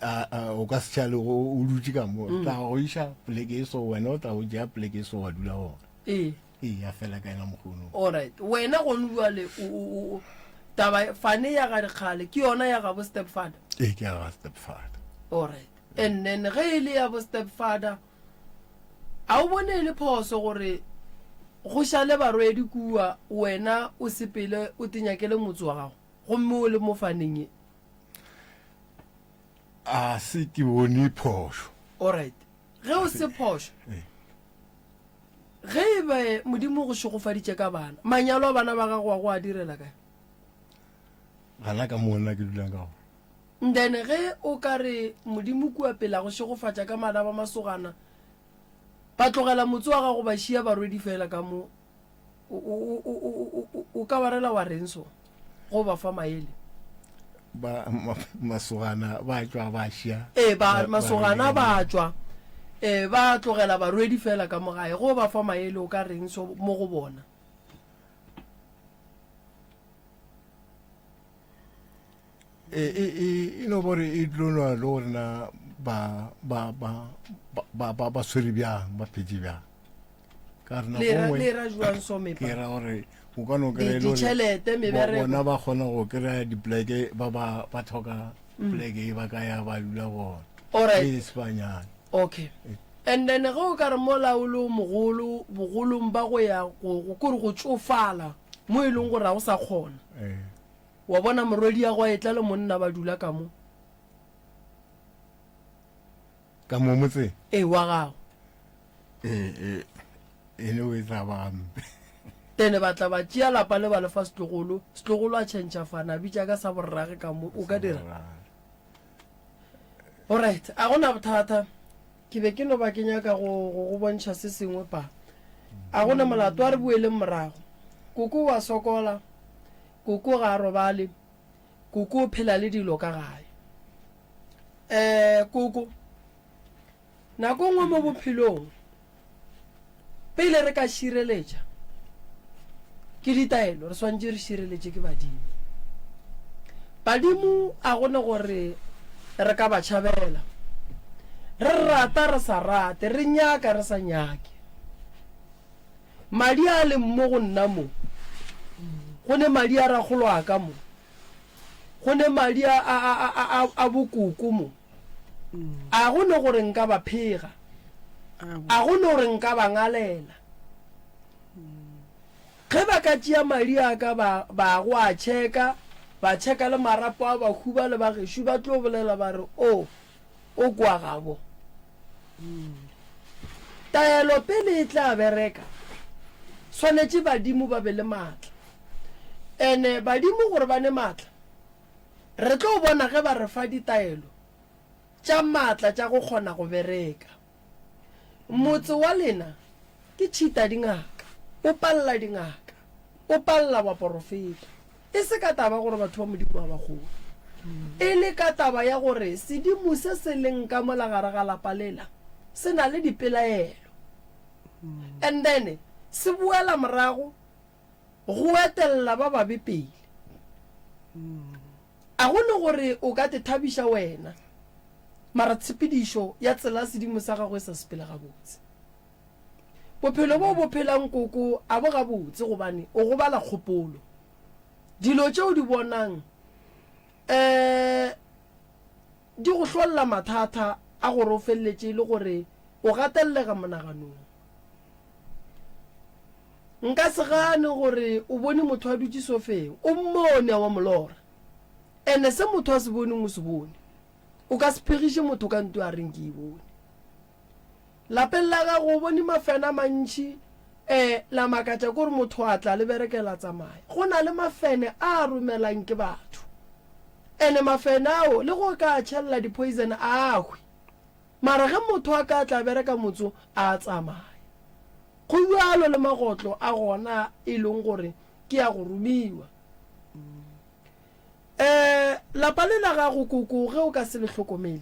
o ka se tšhale o dutše ka mo mm. tla go iša poleke e so wena o tla o tšea poleke e so wa dula gona. Ee. Ee, ya fela ka ena mokgono. Alright, wena gone jwale o taba fane ya ga dikgale ke yona ya gabo stepfather? Ee, ke ya ga stepfather. Alright, and then ge e le ya bo stepfather A o bone e le phoso gore go šale barwedi kua wena o sepele o tenyakele motse wa gago gomme o le mo faneng ye? A se ke bone phošo. Alright. Ge o se phošo, ge e be Modimo o go šegofaditše ka bana, manyalo a bana ba gago wa go a direla kae? Gana ka mo nna ke dulang ka gona. Then ge o ka re Modimo kua pele a go šegofatša ka bana ba masogana, ba tlogela motse wa gago ba šia barwedi fela ka mo, o, o, o, o, o, o ka ba rela wa reng so? Go ba fa maele. Ba, ma, masogana ba tšwa ba šia. Ee, ba, masogana ba tšwa, ee, ba tlogela barwedi fela ka mo gae. Go ba fa maele o ka reng so mo go bona? E, e, e, e no ba gore e tlo nwa le gore na ba ba ba ba ba ba tshwere bjang ba phetse bjang ka re nako Le ra- nngwe le ra jwang so mepa? ke ra gore o ka no Di- kry-a e le gore ditšhelete, bo- mebereko. bona ba kgona go kry-a dipleke ba ba ba tlhoka pleke e ba ka ya ba dula gona Alright. e sebanyane Okay. And then ge o ka re mola o le o mogolo bogolong ba go ya go go kore go tšofala mo e leng gore ga o sa kgona. Eh. Wa bona morwediago a etla le monna ba dula ka mo. Ka mo motseng? Ee, wa gago. Ee, ee, e ne o e tla ba gampe. Then ba tla ba tšea lapa le ba le fa setlogolo, setlogolo a tšhentšha fana, a bitša ka sa borrage ka mo, o ka dira? Alright, a go na bothata. Ke be ke no ba ke nyaka go go go bontšha se sengwe pa. A go na molato, a re boeleng morago. Koko o a sokola. Koko ga a robale. Koko o phela le dilo ka gae. Eh, koko, nako nngwe mo bophelong, pele re ka šireletša ke ditaelo, re swanetše re šireletše ke badimo. Badimo a go ne gore re ka ba tšhabela. Re rata re sa rate, re nyaka re sa nyake. Madi a leng mo go nna mo, go ne madi a rakgolo a ka mo, go ne madi a, a, a, a, a, a bokoko mo. A go ne gore nka ba phega, a go ne gore nka ba ngalela. Ge ba ka tšea madi a ka ba, ba go a tšheka, ba tšheka le marapo a bahu ba le ba gešo, ba tlo bolela ba re, O, o kwa gabo. Taelo pele e tla bereka, swanetše badimo ba be le maatla. Ene badimo gore ba ne maatla, re tlo bona ge ba re fa ditaelo tša maatla tša go kgona go bereka. Motse wa lena ke tšhita dingaka, o palela dingaka, o palela baporofeta. E se ka taba gore batho ba Modimo ga ba kgone. E le ka taba ya gore sedimo se se leng ka mola gare ga lapa lela se na le dipelaelo. And then se boela morago go etelela ba babe pele. A go ne gore o ka te thabiša wena, mara tshepedišo ya tsela ya sedimo sa gago e sa sepele gabotse. Bophelo bo o bo phelang koko a bo gabotse gobane o gobala kgopolo. Dilo tše o di bonang um di go hlolla mathata a gore o feleletše e le gore o gatellega monaganong. Nka se gane gore o bone motho a dutše sofeng, o mmone a wa molora. Ene se motho a se boneng o se bone. O ka se phegiše motho ka nto a reng ke e bone. Lapeng la gago o bone mafene a mantši, e, la makatša ke gore motho a tla le berekela a tsamaya. Go na le mafene a a romelang ke batho. Ene mafene ao le go ka a tšhelela di-poison a a hwe. Mara ge motho a ka tla bereka motso a tsamaya. Go bjalo le magotlo a gona e leng gore ke a go romiwa. Um lapa le la gago koko ge o ka se le hlokomele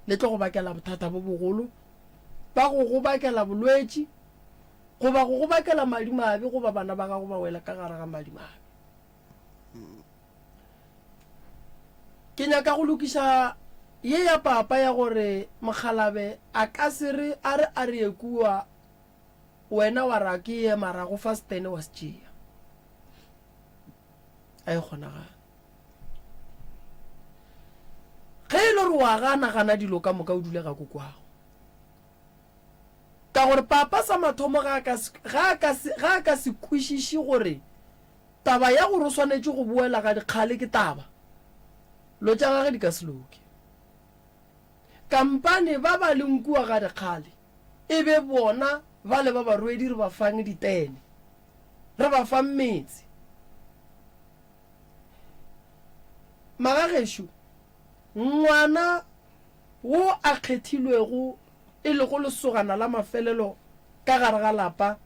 le tlo go bakela bothata bo bogolo ba go go bakela bolwetši goba go go bakela madimabe goba bana ba gago ba wela ka gare ga madimabe. Ke nyaka go lokiša ye ya papa ya gore mokgalabe a ka se re a re a re ye kua wena wa ra ke ye mara go fa stene wa se tšea. A e kgonagale. Ge e le gore wa gana gana dilo ka moka o dule ga kokwago. Ka gore papa sa mathomo ga a ka ga a ka ga a ka se kwešiše gore Taba ya gore o swanetše go boela ga dikgale ke taba. Lo tša gage di ka se loke. Kampane ba ba leng kua ga dikgale e be bona bale ba barwedi re ba fang ditene, re ba fang metse. Magagešo, ngwana wo a kgethilwego e lego lesogana la mafelelo ka gare ga lapa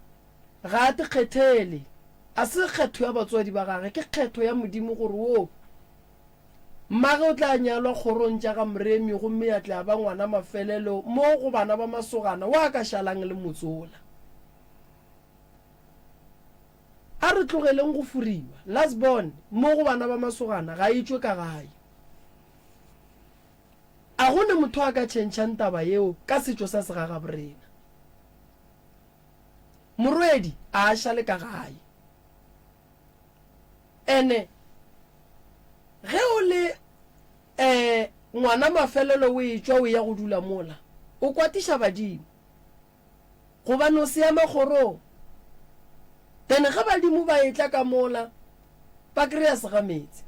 Ga a tikgethele. A se kgetho ya batswadi ba gage, ke kgetho ya Modimo gore wo mmage o tla nyalwa kgorong tša ga Moremi gomme ya tla ba ngwana mafelelo mo go bana ba masogana wa ka šalang le motsola. A re tlogeleng go furiwa. Last born mo go bana ba masogana ga e tšwe ka gae. A go ne motho a ka tšhentšhang taba yeo ka setšo sa segagaborena. Morwedi a a šale ka gae. Ene ge o le eh ngwana mafelelo o etšwa o ya go dula mola, o kwatiša badimo. Gobane o se ya makgorong. Then ge badimo ba etla ka mola, ba kry-a segameetse.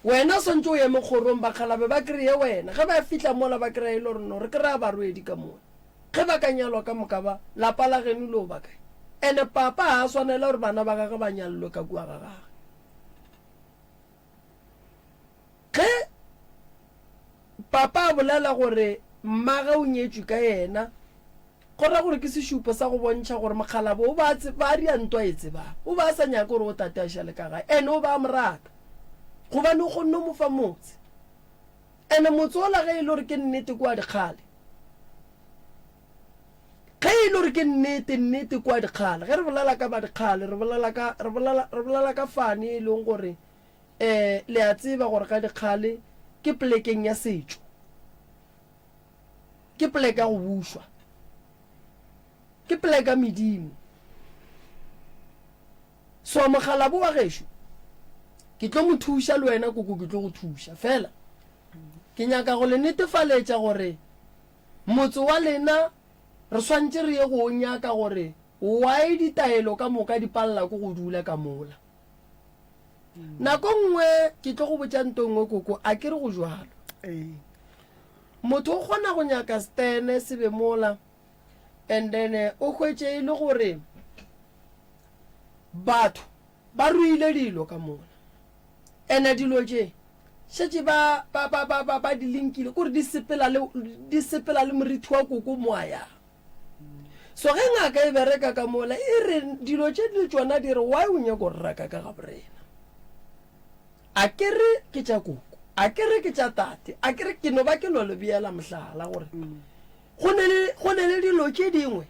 Wena o swantše o eme kgorong, bakgalabe ba kreye wena. Ge ba fihla mola ba kreye e le gore no, re kreya barwedi ka mola. Ge ba ka nyalwa ka moka ba, lapa la geno lo ba kae? Ene papa ga a swanela gore bana ba gagwe ba nyallwe ka kua ga gagwe. Ge papa a bolela gore mmage o nyetšwe ka yena, Go ra gore ke sešupo sa go bontšha gore mokgalabo o ba ba ria ntwa e tsebang. O ba a sa nyake gore o tate a šale ka gae. Ene o ba a mo rata. Gobane o kgonne go mo fa motse. Ene motse ola ge e le gore ke nnete kwa dikgale. Ge e le gore ke nnete, nnete kwa dikgale. Ge re bolela ka ba dikgale, re bolela ka, re bolela, re bolela ka fane e leng gore um le a tseba gore ga dikgale ke polekeng ya setšo. Ke poleke ya go bušwa. Ke poleke ya medimo. So mokgalabo wa gešo, ke tlo mo thuša le wena koko ke tlo go thuša. Fela ke nyaka go le netefaletša gore motse wa lena re swantše re ye go o nyaka gore why ditaelo ka moka di palela ke go dula ka mola. Nako nngwe ke tlo go botša nto nngwe koko, a ke re go jwalo. Motho o kgona go nyaka stene se be mola and then eh, o hwetše e le gore batho ba ruile dilo ka mola ene dilo tše šetše ba ba ba ba ba ba di linkile kore di sepela le di sepela le morithi wa koko mo a yang so ge ngaka e bereka ka mola e re dilo tše le tšona di re why o nyako raka ka ga borena. A ke re ke tša koko, a ke re ke tša tate, a ke re ke no ba ke no le beela mohlala gore go ne le, go ne le dilo tše dingwe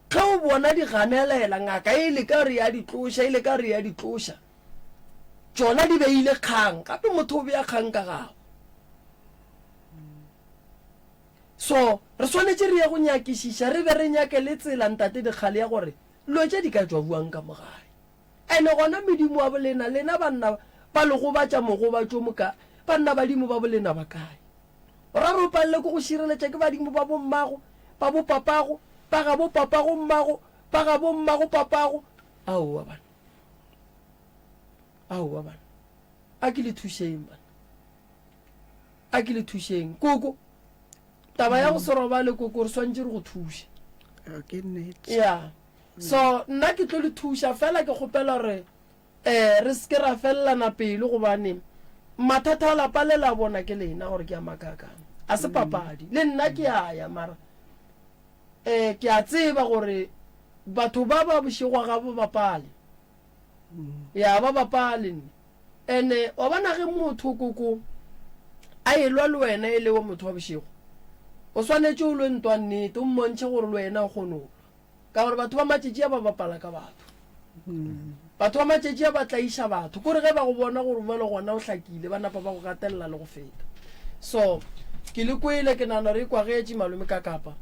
ge o bona di ganelela, ngaka e leka gore ya di tloša, e leka gore ya di tloša, tšona di beile kgang, gape motho o bea kgang ka gabo. So re swanetše re ye go nyakišiša, re be re nyake le tsela, Ntate Dikgale, ya gore dilo tše di ka tšwa bjang ka mo gae. Ene gona medimo wa bolena, lena banna ba le gobatša mogobatšo moka, banna badimo ba bolena ba kae? O ra re o palelwe ke go šireletša ke badimo ba bommago, ba bopapago, ba gabo papago mmago, ba gabo mmago papago? Aowa bana, aowa bana, a ke le thušeng bana, a ke le thušeng. Koko, taba ya go se robale koko, re swantše re go thuše. Ke nnete. Ya. So nna ke tlo le thuša, fela ke kgopela gore um re se ke ra felelana pelo gobane mathata a lapa le la bona ke lena gore ke a makaakang. A se papadi. Le nna ke a ya mara um ke a tseba gore batho ba ba bošego ga ba bapale. Ya ba bapale nne. Ene wa bona ge motho koko a elwa le wena e le wa motho wa bošego, o swanetše o lwe ntwa nnete, o mmontšhe gore le wena o kgone go lwa. Ka gore batho ba matšatši a ba bapala ka batho. Batho ba matšatši a ba tlaiša batho. Kore ge ba go bona gore bjalo gona o hlakile, ba napa ba go gatelela le go feta. So, ke le kwele, ke nagana gore e kwagetše malome ka kapa.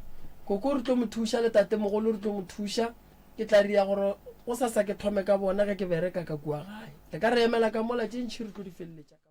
Koko re tlo mo thuša le tatemogolo re tlo mo thuša. Ke tla ria gore gosasa ke thome ka bona ge ke bereka ka kua gae. Le ka re emela ka mola, tše ntši re tlo di feleletša ka mo.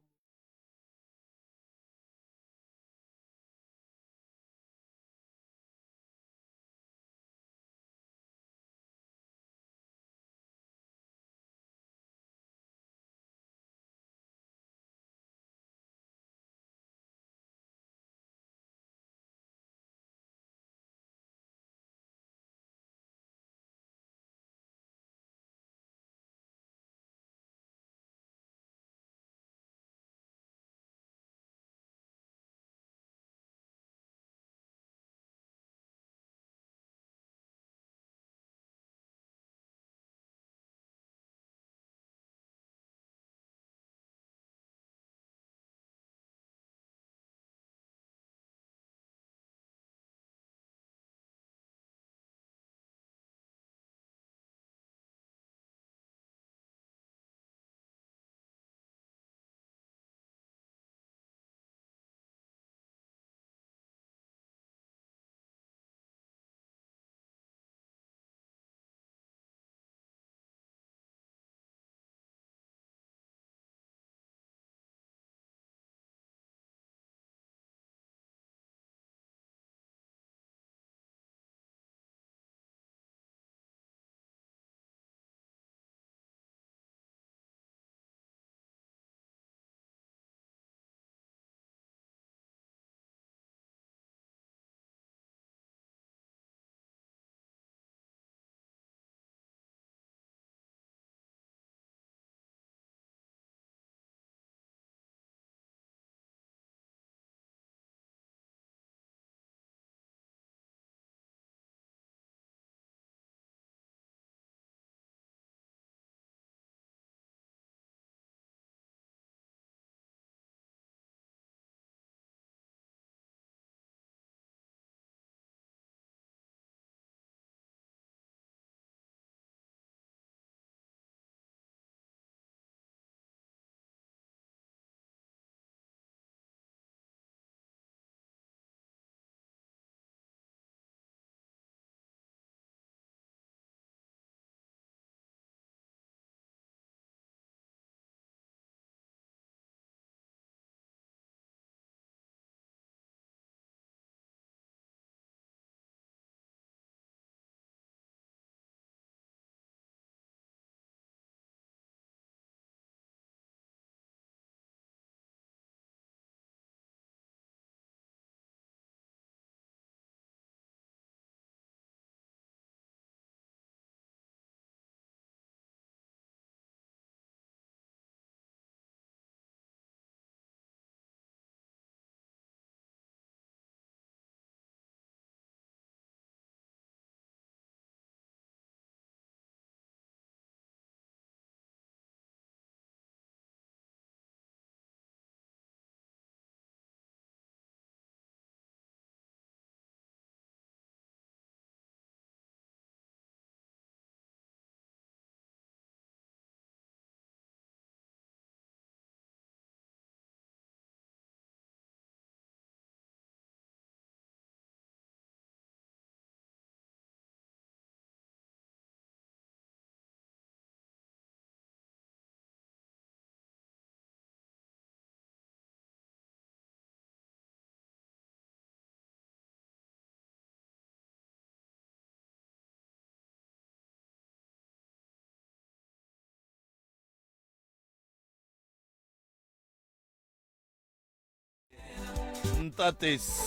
Ntates.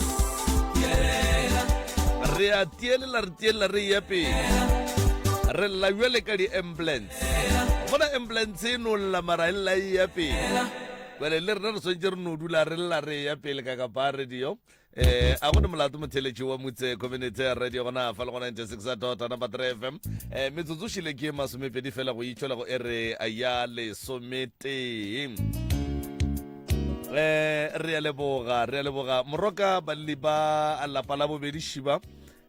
Re a tielela re tielela re ya pele. Re lla bjale ka di-ambulance. Bona ambulance e no lla mara e lla e ya pele. Bjale le rena re swanetše re no dula re lla re ya pele ka kapa radio. Eh, a gone molato motheletši wa motse community radio gona fa le go 96 dot number 3 fm eh metsotso šile ke masomepedi fela go itšwela go ere ya lesometee eh re a leboga re a leboga moroka balli ba lapa la bobedi šiba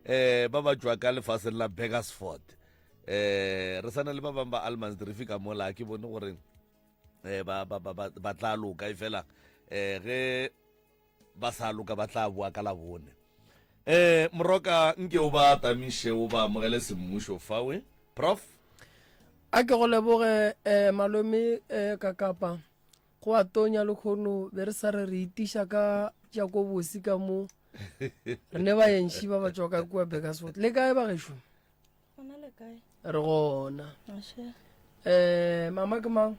eh ba ba tšwa ka lefaseng la Burgersford eh re sana le ba bang ba Almansdrift ka mola ke bone gore eh ba ba ba ba tla loka e fela eh ge ba sa loka ba tla boa ka labone eh moroka nke o ba tamiše o ba amogele semmušo fawe prof a ke go leboge eh malome eh ka kapa go a tonya lekgono be re sa re re itiša ka tša ko bosi ka mo re ne baentši ba ba tšwa ka kua Bakersford le kae bagešo Gona le kae? Re gona. Ashe. Eh, mama ke mang?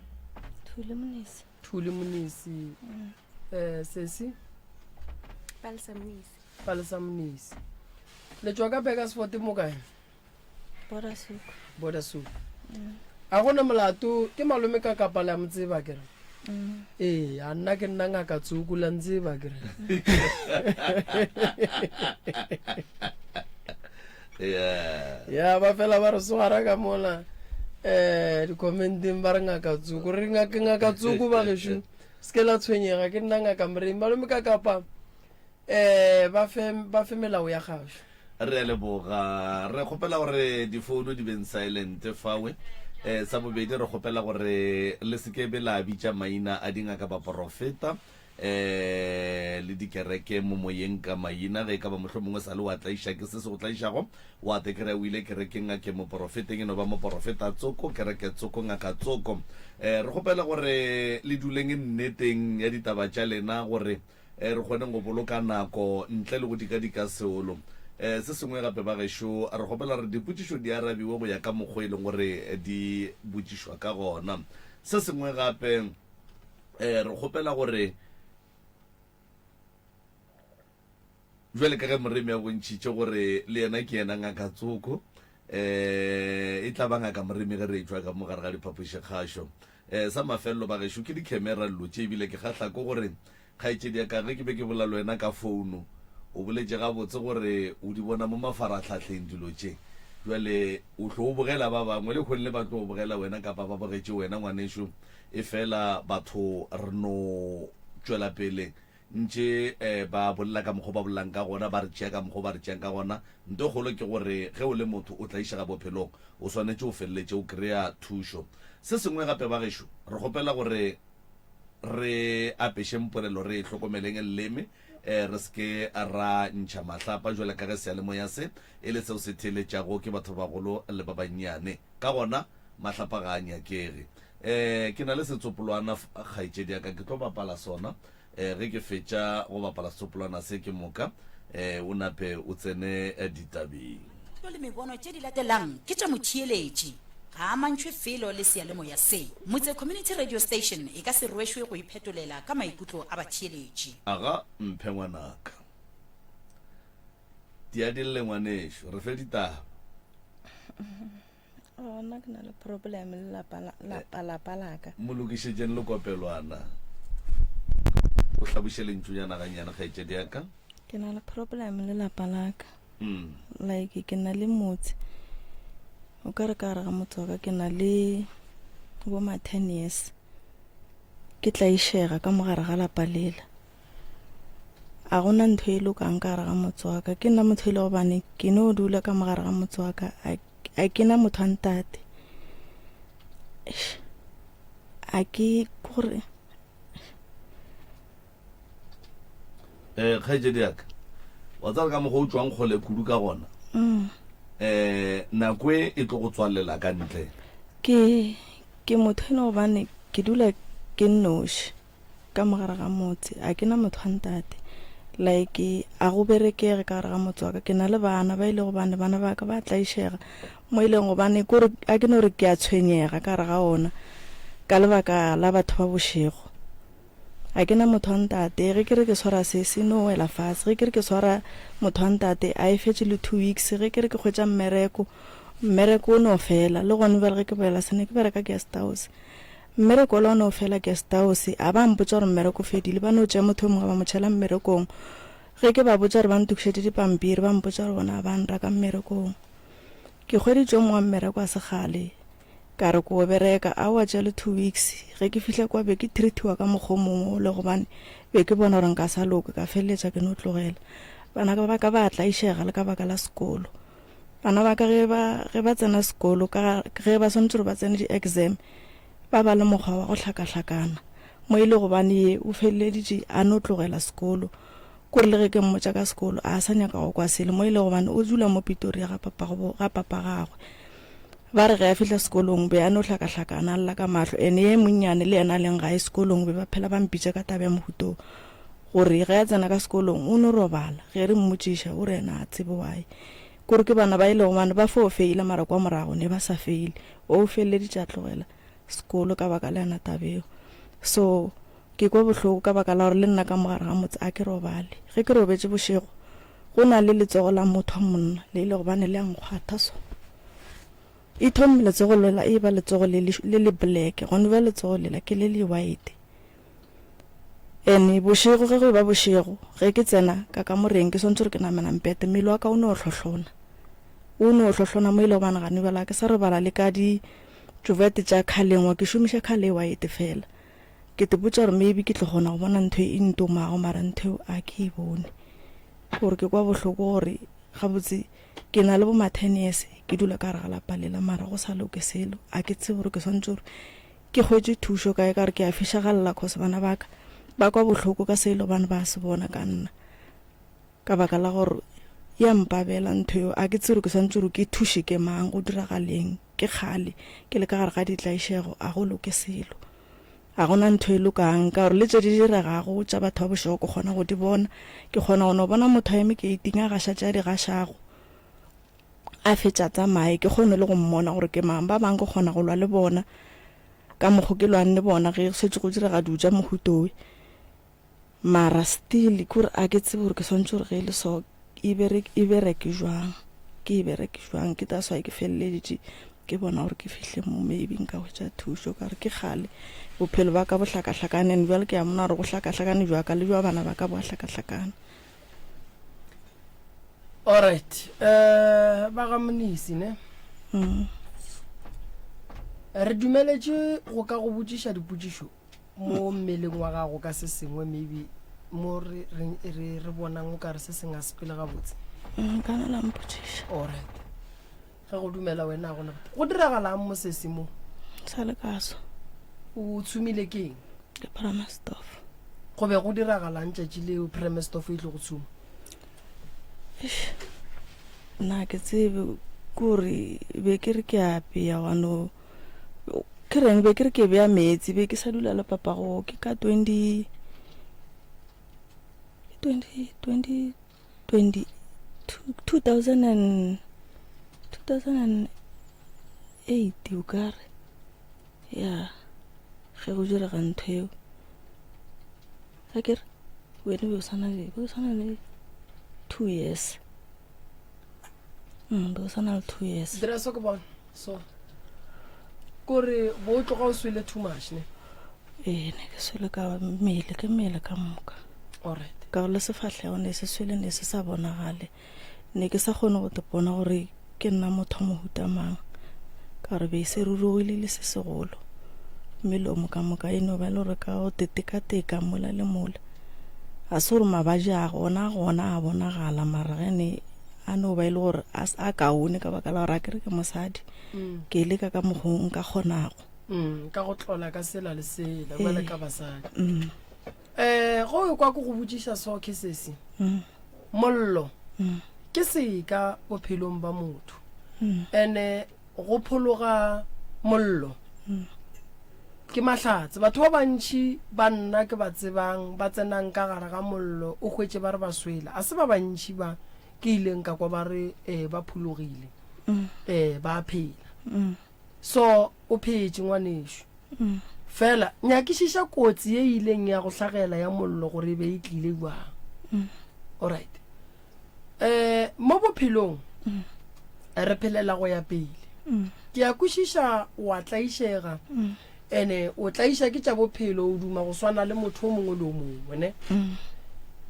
Thuli Monisi. Thuli Monisi. Mm. Eh, sesi? Palesa Monisi. Palesa Monisi. Le tšwa ka Bakersford mo kae? Border Souk. Border Souk. Mm. A gona molato ke malome ka kapa le a mo tseba ke re. Mm. Ee, a nna ke nna ngaka tsuku la ntseba ke re. yeah ya ba fela ba re swara ka mola um di-commenteng ba re ngaka tsoko re ngaka ngaka tsoko ba gešo se ke la tshwenyega ke nna ngaka moremi malome ka kapa um ba fe ba fe melao ya gašo re a leboga re kgopela gore difouno di beng silent fawe um sa bobedi re kgopela gore le seke be la bitša maina a dingaka baporofeta um le dikereke mo moyeng ka maina ge e ka ba mohlomongwe sa le wa tlaiša ke se se go tlaišago wa te kry o ile kerekeng ngake moporofeteng e no ba moporofeta tsoko kereke tsoko ngaka tsoko um re kgopela gore le duleng nneteng ya ditaba tša lena gore um re kgoneng go boloka nako ntle le go dikadika seolo um se sengwe gape ba gešo re kgopela gore dipotšišo di arabiwe go ya ka mokgwa e leng gore di botšišwa ka gona se sengwe gape eh re kgopela gore jwale ka ge moremi a bontšhitše gore le yena ke yena ngaka tsoko eh e tla ba ngaka moremi ge re etšwa ka mo gare ga diphapošikgašo eh sa mafelelo ba gešo ke dikhemera dilo tše ebile ke kgahla ko gore kgaetšedi ya ka ge ke be ke bola le wena ka founo o boletše gabotse gore o di bona mo mafaratlhatlheng dilo tše jwale o tlo o bogela ba bangwe le kgonle ba tlo bogela wena kapa ba bogetše wena ngwanešo Efela batho re no tšwela pele ntše ba bolela ka mokgwa ba bolelang ka gona, ba re tšea ka mokgwa ba re tšeang ka gona. Nto e kgolo ke gore ge o le motho o tlaišega bophelong, o swanetše o feleletše o kry-a thušo. Se sengwe gape bagešo, re kgopela gore re apešeng polelo, re e hlokomeleng leleme, re se ke ra ntšha mahlapa jwale ka ge seyalemoya se e le seo se theeletšago ke batho ba bagolo le ba bannyane. Ka gona mahlapa ga a nyakege. Eh, ke na le setsopolwana, kgaetšedi ya ka, ke tlo bapala sona. Eh, ge ke fetša go bapala setsopolwana se ke moka, eh, o nape o tsene eh, ditabeng. Thuto le mebono tše di latelang ke tša motheeletši. Ga a amantšhwe felo le seyalemoya se. Motse Community Radio Station e ka se rwešwe go iphetolela ka maikutlo a batheeletši. Aga mphe ngwanaka. Diadille ngwanešo, re fe ditaba. Oh, nna ke na le problem le lapa la- lapa lapa laka mo lokišetšeng lekopelwana o hlaboše lentšunyana gannyane kgaetšedi ya ka ke na le problem le lapa laka mm. like ke na le motse o ka re ka gare ga motse wa ka ke na le bo ma 10 years ke tlaišega ka mogare ga lapa lela A gona ntho e lokang ka gare ga motse wa ka. Ke nna motho e le gobane ke no dula ka mogare ga motse wa ka. A ke na motho a ntate. A ke gore eh kgaetšedi ya ka wa tsara ka mokgwa o tšwang kgole kudu ka gona mm. eh nako e e tlo go tswalela ka ntle ke ke motho ene gobane ke dula ke nnoši Ka mo gare ga motse a ke na motho wa ntate like a go berekege ka gare ga motse wa ka ke na le bana ba ile gobane bana ba ka ba tlaišega mo e leng gobane kore a ke no re ke a tshwenyega ka gare ga ona ka lebaka la batho ba bošego. A ke na motho wa ntate, ge ke re ke swara se, se no wela fase. Ge ke re ke swara motho wa ntate, a e fetše le two weeks. Ge ke re ke hwetša mmereko, mmereko o no fela. Le gone bjale ge ke bolela se, ne ke bereka guest house. Mmereko ola o no fela guest house, a ba mpotša gore mmereko o fedile. Ba no tšea motho yo mongwe ba mo tšhela mmerekong. Ge ke ba botša gore ba ntokišetše dipampiri, ba mpotša gore bona ga ba nraka mmerekong. Ke hweditše yo mongwe wa mmereko a se kgale. Ka re ko bereka, aowa tša le two weeks. Ge ke fihla kwa be ke treatiwa ka mokgwa o mongwe ole gobane be ke bona gore nka sa loke, ka feleletša ke no tlogela. Bana ba ka ba tlaišega le ka baka la sekolo. Bana ba ka ge ba ge ba tsena sekolo ka ge ba swanetše gore ba tsene di-exam ba ba le mokgwa wa go hlakahlakana mo e le gobane ye o feleleditše a no tlogela sekolo. Kore le ge ke mmotša ka sekolo a sa nyaka go kwa selo mo e le gobane o dula mo Pitoria ga papago ga papa gagwe. Ba re ge a fihla sekolong be a no hlakahlakana a lla ka mahlo ene ye monnyane le yena a leng gae sekolong be ba phela ba mpitša ka taba ya mohuta wo gore ge a tsena ka sekolong o no robala ge re mmotšiša o re yena a tsebe why kore ke bana ba e lego bane ba fo feila mara kwa morago ne ba sa feile o feleleditše a tlogela sekolo ka baka la yona taba eo so ke kwa bohloko ka baka la gore le nna ka mogare ga motse a ke robale ge ke robetše bošego Go na le letsogo la motho wa monna le le gobane le a nkgwatha so. E thomme letsogo lela e ba letsogo le le le black, gone bja letsogo lela ke le le white. Ene bošego ge go e ba bošego ge ke tsena ka kamoreng ke swantse gore ke namela mpete mmele wa ka o no hlohlona. O no hlohlona mo e le gobane gane bjale ga ke sa robala le ka di tšovete tša khalengwa ke šomiša khale e white fela. Ke te botša gore maybe ke tlo kgona go bona ntho e ntomago mara ntho eo a ke e bone. Gore ke kwa bohloko gore gabotse ke na le bo ma ten years ke dula ka gare ga lapa lela mara go sa loke selo. A ke tsebe gore ke swanetše gore ke hwetše thušo kae ka gore ke a fišagalela cause bana ba ka ba kwa bohloko ka selo gobane ba se bona ka nna. Ka baka la gore ya mpabela ntho eo, a ke tsebe gore ke swanetše gore ke thuše ke mang, go diragaleng. Ke kgale ke le ka gare ga ditlaišego, a go loke selo. Ga go na ntho e lokang, ka gore le tše di diregago tša batho ba bošego ke kgona go di bona. Ke kgona go no bona motho a eme keiting a gaša tše a di gašago, a fetša a tsamaye, ke kgone le go mmona gore ke mang. Ba bangwe ke kgona go lwa le bona ka mokgo ke lwang le bona ge go šetše go direga dilo tša mohuta owe. Mara still kore a ke tsebe gore ke swantse gore ge e le so e bere e bereke jwang ke e bereke jwang ke that's why ke feleleditše ke bona gore ke fihle mo maybe nka hwetša thušo ka gore ke kgale bophelo ba ka bo hlakahlakane and bjale ke a mona gore go hlakahlakane jwa ka le jwa bana ba ka bo a hlakahlakana. Alright eh ba ga Mnisi ne Mm. re dumeletše go ka go botšiša dipotšišo mo mmeleng wa gago ka se sengwe maybe mo re, re, re, re bonang o ka re se sengwe a sepele gabotse? Nka na la mpotšiša. Alright. Ge go dumela wena gona go diragalang mo sesi mo? Sa le kaso. O tshumile ke eng? Ke Premestov. Go be go diragalang tšatši leo Premestov e tlo go tshuma? Eish, nna ke tsebe kore be ke re ke a apea wa no Ke reng be ke re ke bea meetse be ke sa dula le papago ke ka 20 20 20 20 2000 and 2008 o ka re ya ge go direga ntho eo ga ke re wena be o sana le be o sana le two years mm, be o sana le two years dira so ke bona So kore bo tloga o swele too much ne? Ee, ne ke swele ka mmele, ke mmele ka moka. Alright. Ka gore le sefahlego ne se swele ne se sa bonagale. Ne ke sa kgone go te bona gore ke nna motho wa mohuta mang. Ka gore be se rurugile le se segolo. Melomo ka moka e no ba e le gore ka go te tekateka mola le mola. Ga se gore mabadi a gona gona a bonagala mara ge ne a no ba e le gore a, a kaone ka baka la gore a kere ke mosadi mm. ke leka ka mokgwa nka kgonago mm, ka go tlola ka sela le sela bjale ka basadi um go e kwa ko go botšiša so ke sesi mm. mollo mm. ke seka bophelong ba motho mm. ene go phologa mollo mm. ke mahlatse batho ba bantši ba nna ke ba tsebang ba tsenang ka gare ga mollo o hwetše ba re ba swele a se ba bantši ba ke ileng ka kwa ba re um ba phologile mm. um ba phela mm. so o phetše ngwanešu mm. Fela nyakišiša kotsi ye e ileng ya go hlagela ya mollo gore e be e tlile bjang. Alright. Eh, mo bophelong re phelela go ya pele. Ke a kwešiša wa tlaišega ene o tlaiša ke tša bophelo o duma go swana le motho o mongwe le o mongwe ne.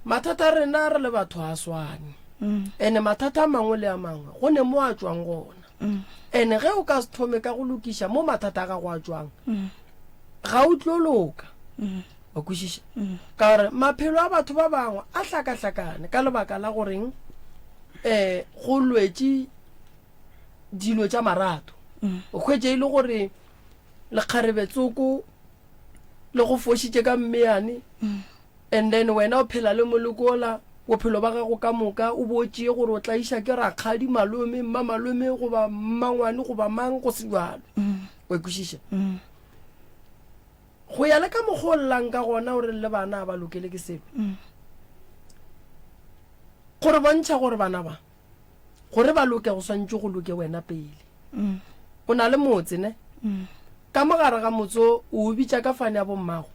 Mathata a rena re le batho a swane. Ene mathata a mangwe le a mangwe go ne mo a tšwang gona. Ene ge o ka se thome ka go lokiša mo mathata a gago a tšwang, ga o tlo loka. Wa kwešiša? Ka gore maphelo a batho ba bangwe a hlakahlakane ka lebaka la goreng um go lwetše dilo tša marato. O hwetše e le gore lekgarebe tsoko le go fošitše ka mmeyane And then wena o phela le moleko ola bophelo ba gago ka moka, o bo o tšee gore o tlaiša ke rakgadi, malome, mmamalome goba mmangwane goba mang, go se bjalo. Wa kwešiša? Go ya le ka mokgwa o llang ka gona o re le bana a ba lokele ke selo. Gore bontšha gore bana ba, gore ba loke go swantše go loke wena pele. O na le motse ne? Ka mo gare ga motse o, o o bitša ka fane ya bommago.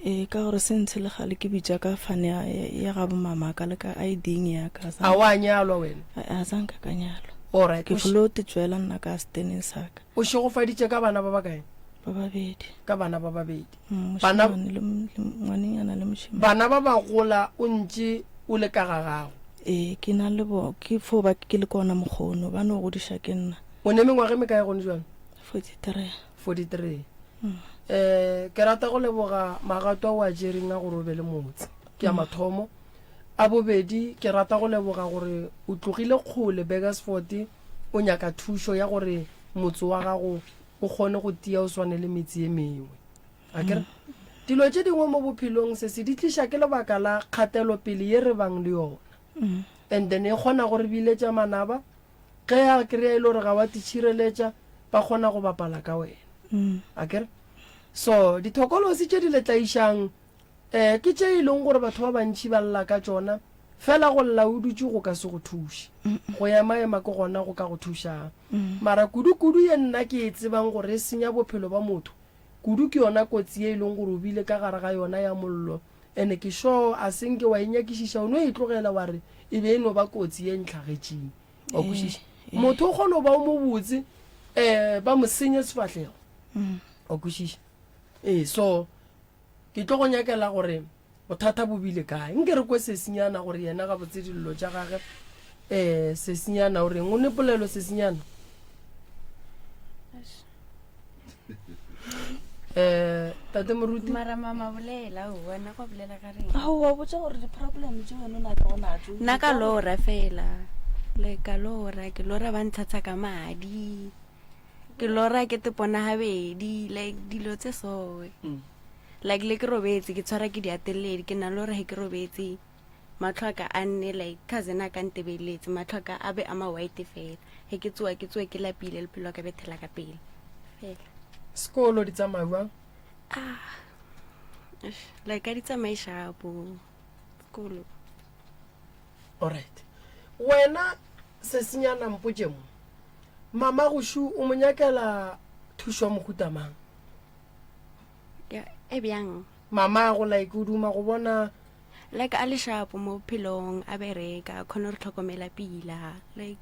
Ee, ka gore se ntshe le gale ke bitša ka fane ya, ya gabo mama ka le ka ID-ing ya ka. A wa nyalwa wena? A sa nka ka nyalwa. Alright. Ke folo te tswela nna ka steneng sa ka. O šegofaditše ka bana ba bakae? Ba babedi. Ka bana ba babedi. Mm, bana le ngwanenyana le mošemane. Bana ba ba gola o ntše o le ka ga gago. Ee, ke na le bo ke fo ba ke le kona mokgono ba no godiša ke nna. O ne mengwaga e mekae gone jwang? 43. 43. Um ke rata go leboga magato a o a tšereng a gore o be le motse, ke a mathomo. A bobedi, ke rata go leboga gore o tlogile kgole Burgersfort o nyaka thušo ya gore motse wa gago o kgone go tia o swane le metse ye mengwe. Akere? Dilo tše dingwe mo bophelong se se di tliša ke lebaka la kgatelopele ye re bang le yona. And then e kgona go re biletša manaba Ge a kry-a e le gore ga wa titšhireletša, ba kgona go bapala ka wena. A kere? So, dithokolosi tše di le tlaišang, um ke tše e leng gore batho ba bantši ba lla ka tšona, fela go lla o dutše go ka se go thuše. Go ema-ema ke gona go ka go thušang. Mara kudu-kudu ye nna ke e tsebang gore e senya bophelo ba motho kudu ke yona kotsi ye e leng gore o bile ka gare ga yona ya mollo Ene ke sure a se nke wa e nyakišiša, o no e tlogela wa re e be e no ba kotsi ye ntlhagetšeng. Wa kwešiša? Motho o kgona go ba o mobotse um ba mo senye sefahlego. Wa kwešiša? Ee, so ke tlo go nyakela gore bothata bo bile kae. Nke re kwe sesinyana gore yena gabotse dillo tša gage um sesinyana o reng, o ne polelo sesinyana? Eh, tate moruti mara mama bolela o wena go bolela ka reng Ao wa botša gore di-problem tše wena o na le natšo nna ka lora fela le ka lora ke lora ba ntshatsha ka madi ke lora ke tepona gabedi like dilo tse soe like le ke robetse ke tshwara ke diateledi ke na lora he ke robetse Mahlo a ka a nne like cousin a ka ntebeletse, mahlo a ka a be a ma white fela. Ge ke tsoa ke tsoe ke lapile, le pelo ya ka bethela ka pele. Fela. Sekolo di tsamaya bjang? Ah. Like a di tsamaye shapo. Sekolo. Alright. Wena sesinyana mpotše mo. Mama goshu o mo nyakela thušo ya mohuta mang? Ya, e bjang? Mamago like o duma go bona Like a le sharp mo bophelong, a bereka, a kgone re tlhokomela pila, like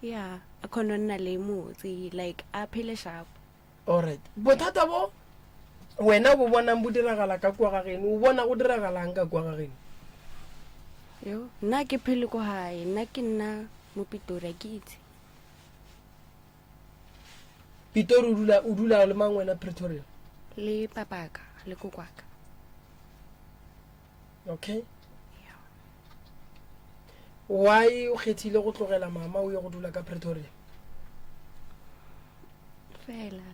yeah, a kgone nna le motse, like a phele sharp. Alright. Bothata bo wena bo bonang bo diragala ka kua ga geno, o bona go diragalang ka kua ga geno? Yo, nna ke phele ko gae, nna ke nna mo Pitori, ke itse. Pitori o dula o dula le mang wena Pretoria? Le papaka le kokwaka. Okay. Yeah. Why o kgethile go tlogela mama o ye go dula ka Pretoria? Fela.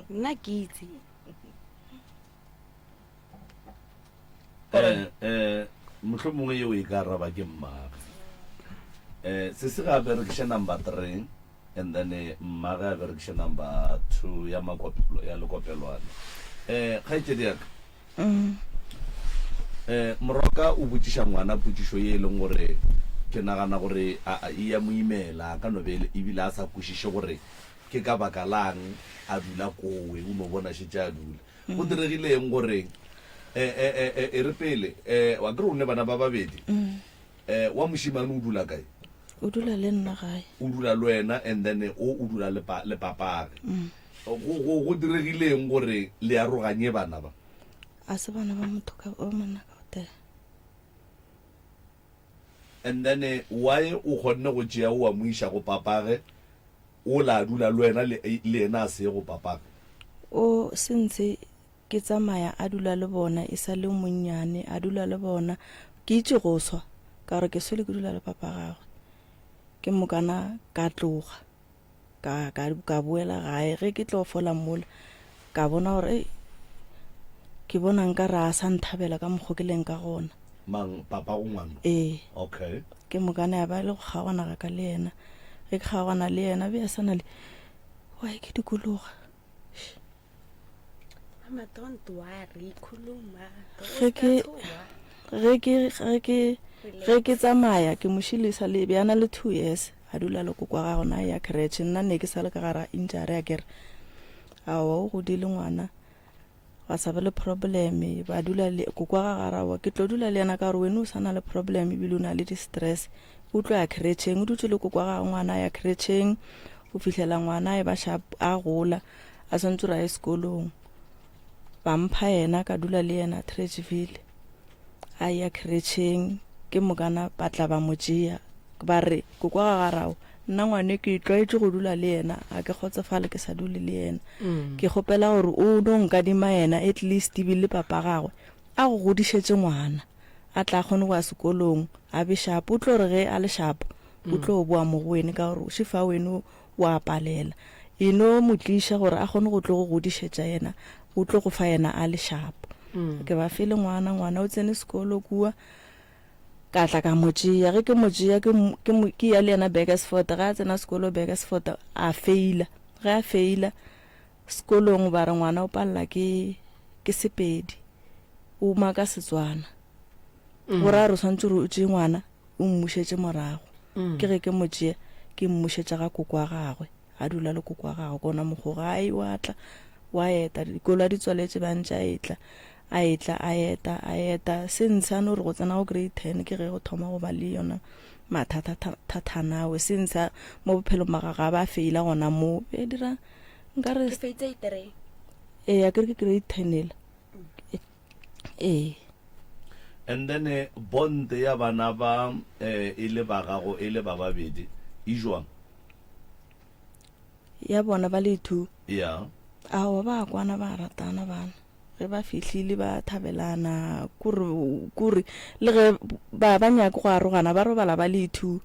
Nna ke itse. Eh, eh, mohlomongwe yeo e ka araba ke mmage. Eh, se se ga berekiše number 3 and then eh, mmage a berekiše number 2 ya makopelo ya lekopelwane. Eh, kgaetšedi ya ka. Mm. Eh, moroka o botšiša ngwana potšišo ye e leng gore Ke nagana gore a, e ya mo imela, a ka no be ebile a sa kwešiše gore ke ka baka lang a dula kowe, o no bona šetše a dula. Go diregile eng gore, e, e, e, e, e re pele, e, wa kere o ne bana ba babedi, e, wa mošemane o dula kae? O dula le nna gae. O dula le wena and then o o dula le pa, le papage. Go, go, go diregile eng gore le aroganye bana ba? A se bana ba motho ka, ba monna ka o tee. And then why o kgonne go tšea o wa mo iša go papage, o la dula le wena le, le yena a se ye go papage? O since ke tsamaya a dula le bona e sa le monnyane, a dula le bona, ke itše go swa ka gore ke swele ke dula le papa gagwe. Ke mokana ka tloga. Ka, ka, ka boela gae. Ge ke tlo fola mola, ka bona gore, ei, ke bona nka re a sa nthabela ka mokgo ke leng ka gona. Mang, papa go ngwano? Ee. Okay. Ke mokane ya ba le go kgaogana ga ka le yena. Ge ke kgaogana le yena, be a sa na le, why ke dikologa. Mama, don't worry, khuluma. Ge ke, ge ke, ge ke, ge ke tsamaya ke mo šilisa le be a na le 2 years a dula le koko wa gagwe na ya creche nna ne ke sa le ka gara injury a kere aowa o godile ngwana ga sa be le problem ba dula le koko wa gagwe a re aowa ke tlo dula le yena ka gore wena o sa na le problem ebile o na le di-stress o tlo ya creche-eng o dutse le koko wa gagwe ngwana a ya creche-eng go fihlela ngwana e ba sharp a gola a swantse gore a ye sekolong ba mpha yena ka dula le yena Trageville a ya creche-eng ke mokana ba tla ba mo tšea ba re koko wa gagarago nna ngwane ke tlwaetše go dula le yena a ke kgotsofale ke sa dule le yena mm. ke kgopela gore o no nkadima yena at least ebile papa gagwe a go godišetše ngwana a tla kgone go ya sekolong a be shapo o tlo re ge a le shapo o tlo boa mo go wene ka gore šifa wene o a palela. E no mo tliša gore a kgone go tlo go godišetša yena, o tlo go fa yena a le shapo. Ke ba fele ngwana, ngwana o tsene sekolo kua, ka tla ka mo tšea. Ge ke mo tšea, ke, ke, ke ya le yena Burgersfort, ge a tsena sekolo Burgersfort, a feila. Ge a feila sekolong ba re ngwana o palela ke, ke Sepedi, o maka Setswana. Go raya gore o swanetše gore o tšee ngwana o mmušetše morago. Ke ge ke mo tšea ke mmušetša ga koko wa gagwe, a dula le koko wa gagwe kona mokgo gae wa tla wa eta dikolo a di tswaletše ba ntše a etla a etla a eta a eta se ntshe a no re go tsena go grade 10 ke ge go thoma go ba le yona mathata thathanawe se ntshe mo bophelong ba gagwe a ba feila gona mo e dira nka re Ke feitse itere. ee a ke re ke grade 10 ela ee And then eh, bond ya bana ba eh, e le ba gago e le ba babedi e jwang? Ya bona ba le two. Yeah. Aowa ba kwana ba ratana bana. Ge ba fihlile ba thabelana kore kore le ge ba ba nyake go arogana ba robala ba le two.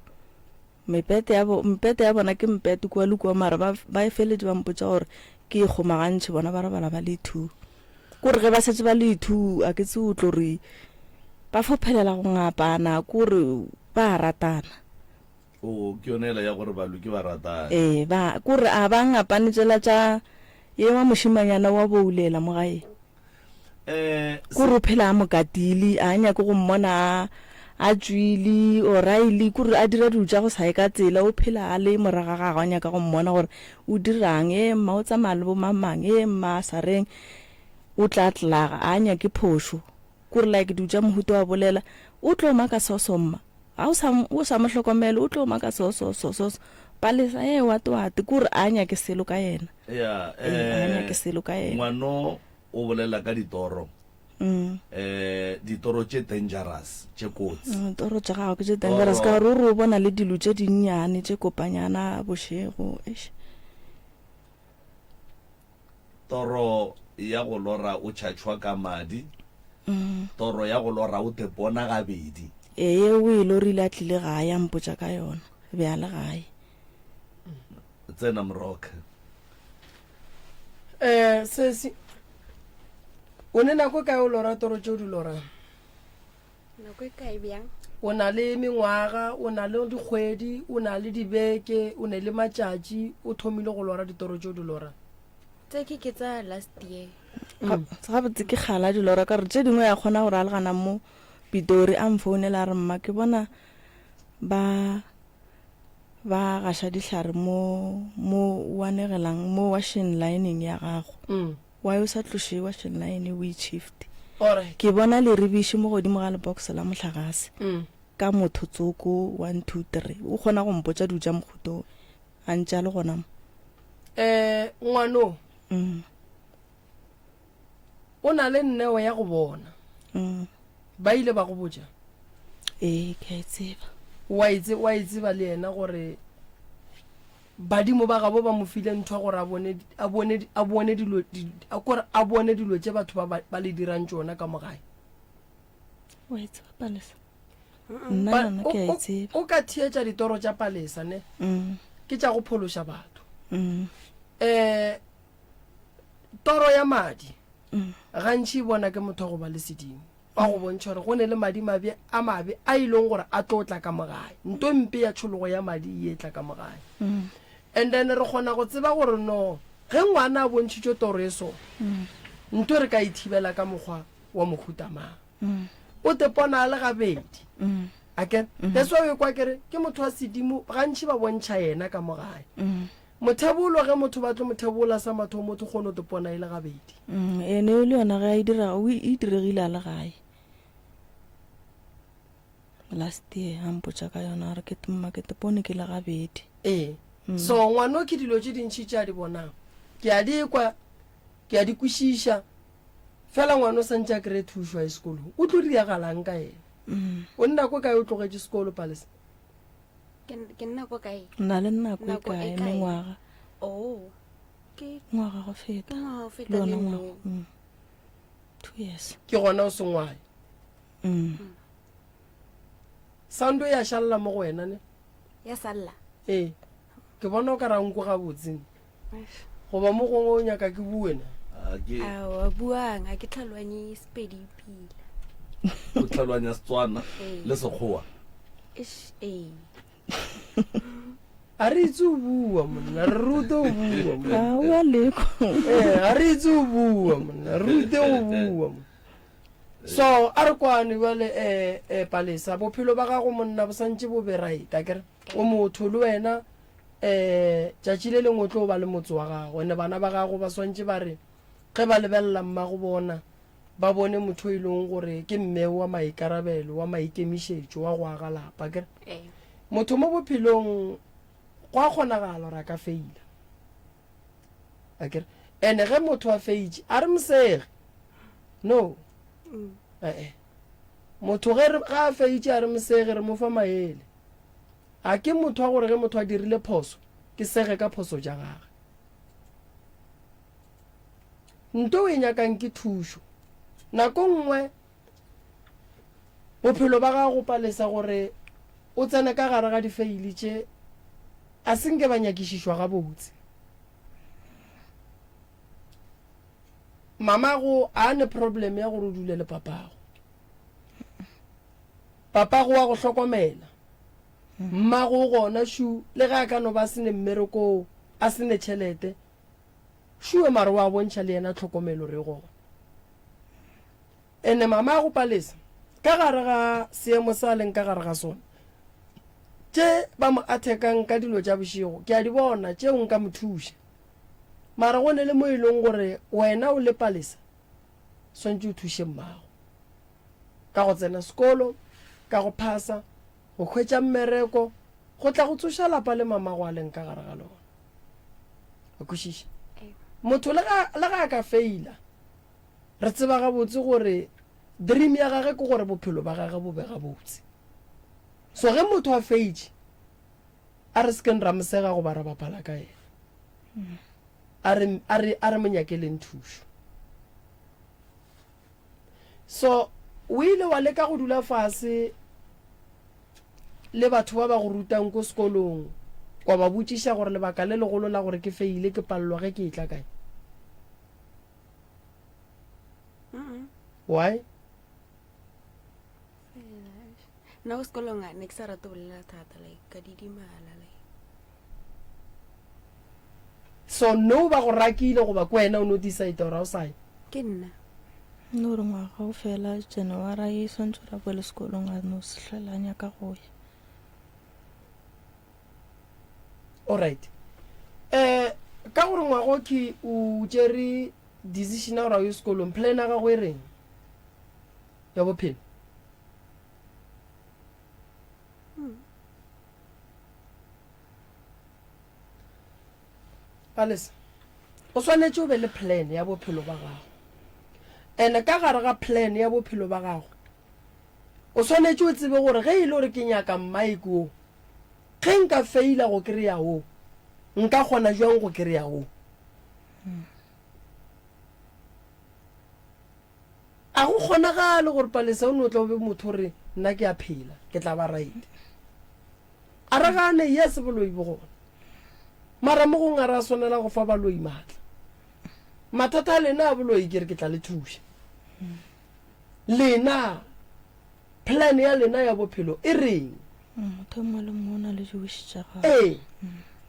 Mepete ya bo, mpete ya bona ke mpete kua le kua, mara ba, ba e feletše ba mpotša gore ke e kgomagantšhe, bona ba robala ba le two. Kore ge ba šetše ba le two, a ke tsebe o tlo re ba fo phelela go ngapana, kore ba a ratana. Oo, ke yona yela ya gore baloki ba ratane. Ee, ba, kore a ba ngapane tšela tša ye wa mošemanyana wa boulela mo gae. Eh, Kore o phela a mo katile, a nyake go mmona a, a tšwile or a ile, kore a dira dilo tša go sa ye ka tsela, o phela a le morago ga gagwe a nyaka go mmona gore o dirang, ee mma o tsamaya le bo mang mang, ee mma a sa reng, o tla tlaga, a nyake phošo. Kore like dilo tša mohuta wa bolela, o tlo maka so so mma, ga o sa, o sa mo hlokomele, o tlo maka so so so so so, Palesa ee wate wate, kore a nyake selo ka yena. Ya, Ee, a eh, nyake selo ka yena. ngwano o bolela ka ditoro. Eh, ditoro tše dangerous, tše kotsi. Toro tša gago ke tše dangerous ka gore o re o bona le dilo tše dinnyane tše kopanyana bošego. Eish. Toro ya go lora o tšhatšhwa ka madi. Toro ya go lora o tepona gabedi. Ee, yeo o e lorile a tlile gae a mpotša ka yona. Be a le gae. Tsena Moroka. Eh, sesi o ne nako e kae o lora toro tše o di lorang? Nako e kae bjang? O na le mengwaga, o na le dikgwedi, o na le dibeke, o ne le matšatši, o thomile go lora ditoro tše o di lorang? Tse ke ke tsa last year. Gabotse ke kgala di lora ka gore tše dingwe ya kgona gore a le gana mo Pitori a mfounela a re mma ke bona. Ba ba gaša dihlare mo mo o anegelang mo washing lining ya gago. Mm. Why o sa tloše washing line o e shift? Alright. Ke bona leribiši mo godimo ga lebox la mohlagase. Mm. Ka motho tsoko 1 2 3. O kgona go mpotša dilo tša mohuta o a ntše a le gona mo? Eh, ngwano. Mm. O na le neo ya go bona. Mm. Ba ile ba go botša? Ee, ke a e tseba. Wa e tse, wa e tseba le yena gore badimo ba gabo ba mo file ntho ya gore a bone, a bone, a bone dilo, di, a kore a bone dilo tše batho ba, ba, ba le dirang tšona ka mo gae. Wa e tseba Palesa? Nna Ba, yona o, ke a e o, tseba. o ka theetša ditoro tša Palesa, ne? Mm. Ke tša go phološa batho. Mm. Eh, toro ya madi gantši e bona ke motho wa go ba le sedimo wa go bontšha gore go ne le madi mabe a mabe a e leng gore a tlo tla ka mogae nto mpe ya tšhologo ya madi e tla ka mogae and then re kgona go tseba gore no ge ngwana a bontšhitšwe toro e so nto re ka e thibela ka mokgwa wa mohuta mang o te pona a le gabedi ake that's why o kwa kere ke motho wa sedimo gantši ba bontšha yena ka mogae Mothebolo, ge motho ba tlo mo thebola sa mathomo motho kgone go pona e le gabedi. Mm, ene le yona ge a e dira o e diregile a le gae. Last year a mpotša ka yona a re ke mma ke tepone ke le gabedi. Ee. Mm. So ngwano ke dilo tše dintši tše a di bonang. Ke a di kwa, ke a di kwešiša. Fela ngwano o santše a kry-e thušo a ye sekolong. O tlo diragalang ka yena? Mm. O nna ko kae o tlogetše sekolo Palesa? Ke ke nna ko kae? Na le nako e Nako e kae kae? mengwaga? Oh. Ke Ngwaga go feta. Ke ngwaga go feta Le ona le ngwaga. no. Mm. 2 years. Ke gona o sengwae. Mm. Sound ya šalela mo go wena ne? Ya salla. Ee. Ke bona o ka ra nko gabotse. Goba mo gongwe o nyaka ke bue na? A ke Aowa buang, a ke tlhaloganye Sepedi pila. o tlhaloganya Setswana Ee. le Sekgowa. Eish, ee. A re itse o bua monna, re rute o bua monna. A o a lekwa. Ee, a re itse o bua monna, re rute o bua monna. So a re kwane bjale eh, eh, Palesa, bophelo ba gago monna bo santše bo be right, akere? O motho le wena um tšatši le lengwe o tlo ba le motse wa gago ene bana ba gago ba swantše ba re ge ba lebelela mmago bona ba bone motho e leng gore ke mme wa maikarabelo wa maikemišetšo wa go aga lapa kere motho mo bophelong go a kgonagala gore a ka feila akere ene ge motho a feitše a re mosege no mm. ee motho ge a feitše a re mosege re mo fa maele A ke motho wa gore ge motho a dirile phoso, ke sege ka phoso tša gage? Nto o e nyakang ke thušo. Nako nngwe bophelo ba gago Palesa gore o tsene ka gare ga difeili tše a se nke ba nyakišišwa gabotse. Mamago a ne problem ya gore o dule le papago. Papago wa go hlokomela. Mmago o gona šu, le ge a ka no ba a se ne mmerekoo, a se ne tšhelete, šue mara wa bontšha le yena tlhokomelo re gona. Ene mamago Palesa, ka gare ga seemo se a leng ka gare ga sona, tše ba mo attackang ka dilo tša bošego, ke a di bona, tšeo nka mo thuša. Mara go ne le mo e leng gore wena o le Palesa, swantše o thuše mmago. ka go tsena sekolo, ka go phasa, go hwetša mmereko, go tla go tsoša lapa le mamago a leng ka gare ga lona. O kwešiša? Motho le ga, le ga a ka feila, re tseba gabotse gore dream ya gage ke gore bophelo ba gage bo be gabotse. So ge motho a feitše, a re sekeng ra mo sega goba ra bapala ka yena. A re, a re, a re mo nyakeleng thušo. So o ile wa leka go dula fase le batho ba ba go rutang ko sekolong wa ba botšiša gore lebaka le legolo la gore ke feile ke palelwa ge ke etla kae? Why? Nna ko sekolong ne ke sa rate go bolela thata like ka didimala like. So no ba go rakile goba ke wena o no decide gore ga o sa ya? Ke nna. No re ngwaga o fela January e swantse gore a boele sekolong a no se hlwela a nyaka go ya. Alright. Eh ka gore ngwago ke o tšere decision ya gore a o ye sekolong, plan ya gago e reng ya bophelo? Palesa, o swanetše o be le plan ya bophelo ba gago. And ka gare ga plan ya bophelo ba gago, o swanetše o tsebe gore ge e le gore ke nyaka mike wo, ge nka feila go kry-a wo, nka kgona jwang go kry-a wo? A go kgonagale gore Palesa o no tla o be motho o re nna ke a phela, ke tla ba right. A re gane, yes boloi bo gona. Mara mo gongwe a re a swanela go fa baloi maatla. Mathata a lena a boloi ke re ke tla le thuša. Lena, plan ya lena ya bophelo e reng? Motho yo mongwe le mongwe o na le di-wish tša gagwe. Ee.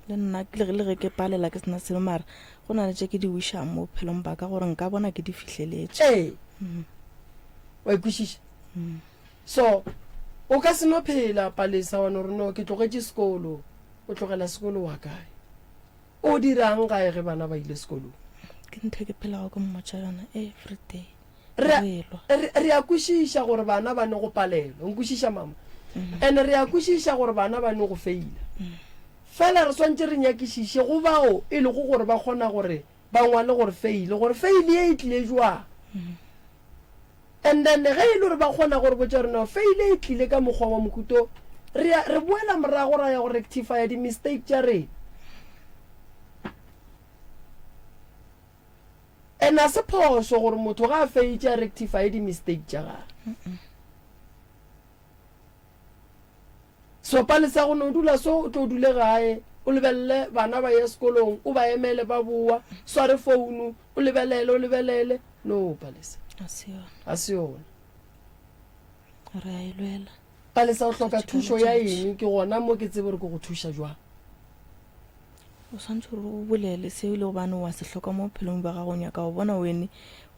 Le nna le ge ke palela ke sena selo mara go na le tše ke di wishang mo bophelong ba ka gore nka bona ke di fihleletše. Ee. Wa ikwešiša? So o ka se no phela Palesa wa no re no ke tlogetše sekolo, o tlogela sekolo wa kae? O dirang gae ge bana ba ile sekolong? Ke ntho e ke phelago ke mmotša yona every day. Re, re, re a kwešiša gore bana ba ne go palelwa. Nkwešiša mama. And re a kwešiša gore bana ba ne go feila. Fela re swantše re nyakišiše go bao e lego gore ba kgona gore ba ngwale gore fail, gore fail ye e tlile jwang. And then ge e le gore ba kgona go re botša gore no fail e tlile ka mokgwa wa mohuto, re a, re boela morago ra ya go rectifya di-mistake tša rena. And a se phošo gore motho ga a feitše a rectifye di-mistake tša gagwe. So Palesa go no dula so o tlo dule gae o lebelele bana ba ya sekolong o ba emele ba boa sware founu o lebelele o lebelele no Palesa A se yona. a se yona. Re a e lwela. Palesa o hloka Letšatši ka thušo ya letšatši. eng ke gona mo ke tsebe gore ke go thuša jwang. O swanetše gore o bolele seo e le gobane o a se hloka mo bophelong bja gago, o nyaka go bona wene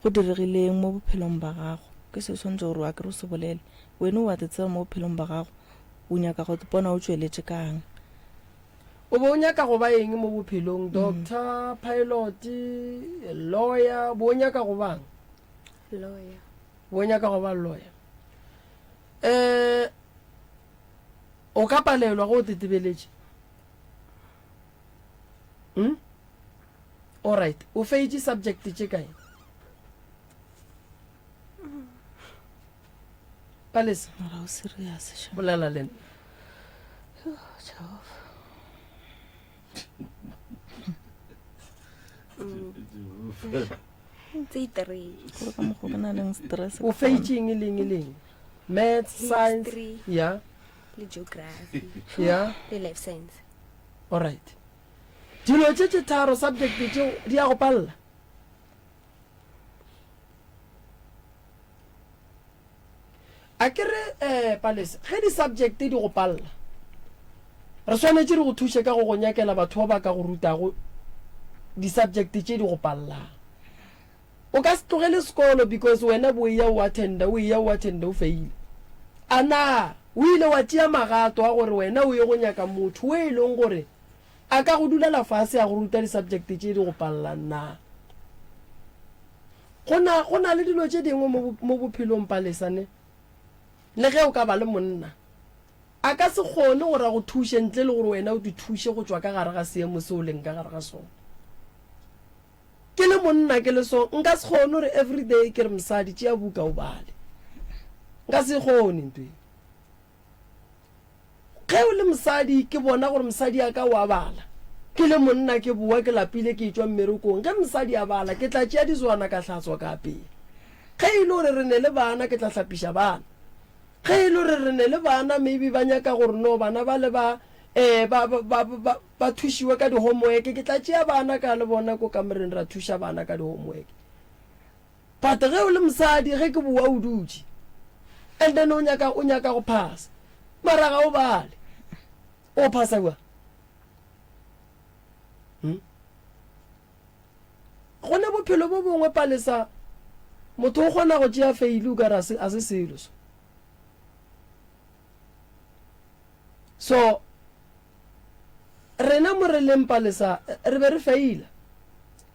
go diregileng mo bophelong ba gago. Ke se o swanetše gore a kere o se bolele. Wene o a te tseba mo bophelong ba gago, o nyaka go ipona o tšweletše ka'ng. O be o nyaka go ba eng mo bophelong? Doctor, pilot, lawyer, bo o nyaka go bang? Lawyer. Bo o nyaka go ba lawyer. Eh, o ka palelwa go o tetebeletše. Hmm? All right. O feitše subject tše kae? Palesa. Mara o serious sha. Bolela le nna. Jehova. Tse three. Gore ka mokgwa ke na leng stress. O feitše eng le eng le eng? Maths, science. History. Yeah. Le geography. Yeah. Le life science. All right. Dilo tše tše tharo subject tšeo di ya go palela. A ke re eh Palesa, ge di subject di go palela, re swanetše re go thuše ka go go nyakela batho ba ba ka go rutago di subject tše di go palelang. O ka se tlogele sekolo because wena bo eya o attenda, o eya o attenda o faile. A na o ile wa tšea magato a gore wena o ye go nyaka motho o e leng gore a ka go dulela fase a go ruta di subject tše di go palelang na? Go na, go na le dilo tše dingwe mo, mo bophelong, Palesa, ne? Le ge o ka ba le monna, a ka se kgone gore a go thuše ntle le gore wena o di thuše go tšwa ka gare ga seemo se o leng ka gare ga sona. Ke le monna ke le so, nka se kgone gore everyday ke re mosadi tšea buka o bale. Nka se e kgone ntho e. Ge o le mosadi, ke bona gore mosadi ya ka o a bala. Ke le monna ke boa ke lapile ke etšwa mmerekong, ge mosadi a bala ke tla tšea dizwana ka hlatswa ka apea. Ge e le gore re ne le bana ke tla hlapiša bana. Ge e le gore re ne le bana maybe ba nyaka gore no bana ba le ba eh ba ba ba ba ba thušiwe ka di-homework ke tla tšea bana ka le bona ko kamoreng ra thuša bana ka di-homework. But ge o le mosadi ge ke boa o dutše and then o nyaka o nyaka go phasa mara ga o bale o phasa bjang? Hmm? Go ne bophelo bo bongwe Palesa motho o kgona go tšea fail o ka re a se selo so. So rena mo. mo re leng Palesa re be re feila.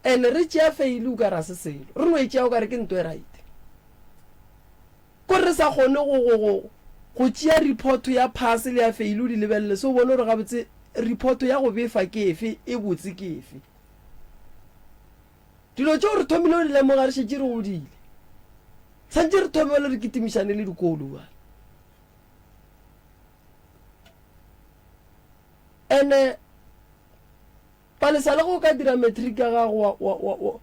And re tšea feile o ka re a se selo. Re no e tšea o ka re ke nto e right. Ko re sa kgone go go go go tšea report ya pass le ya feile o di lebelele so o bone gore gabotse report ya go befa ke efe e botse ke efe. Dilo tšeo re thomile go di lemoga re šetše re godile. Santše re thome bjale re kitimišane le dikolo bjale. Ene Palesa le ge o ka dira matric ya gago wa, wa, wa, wa,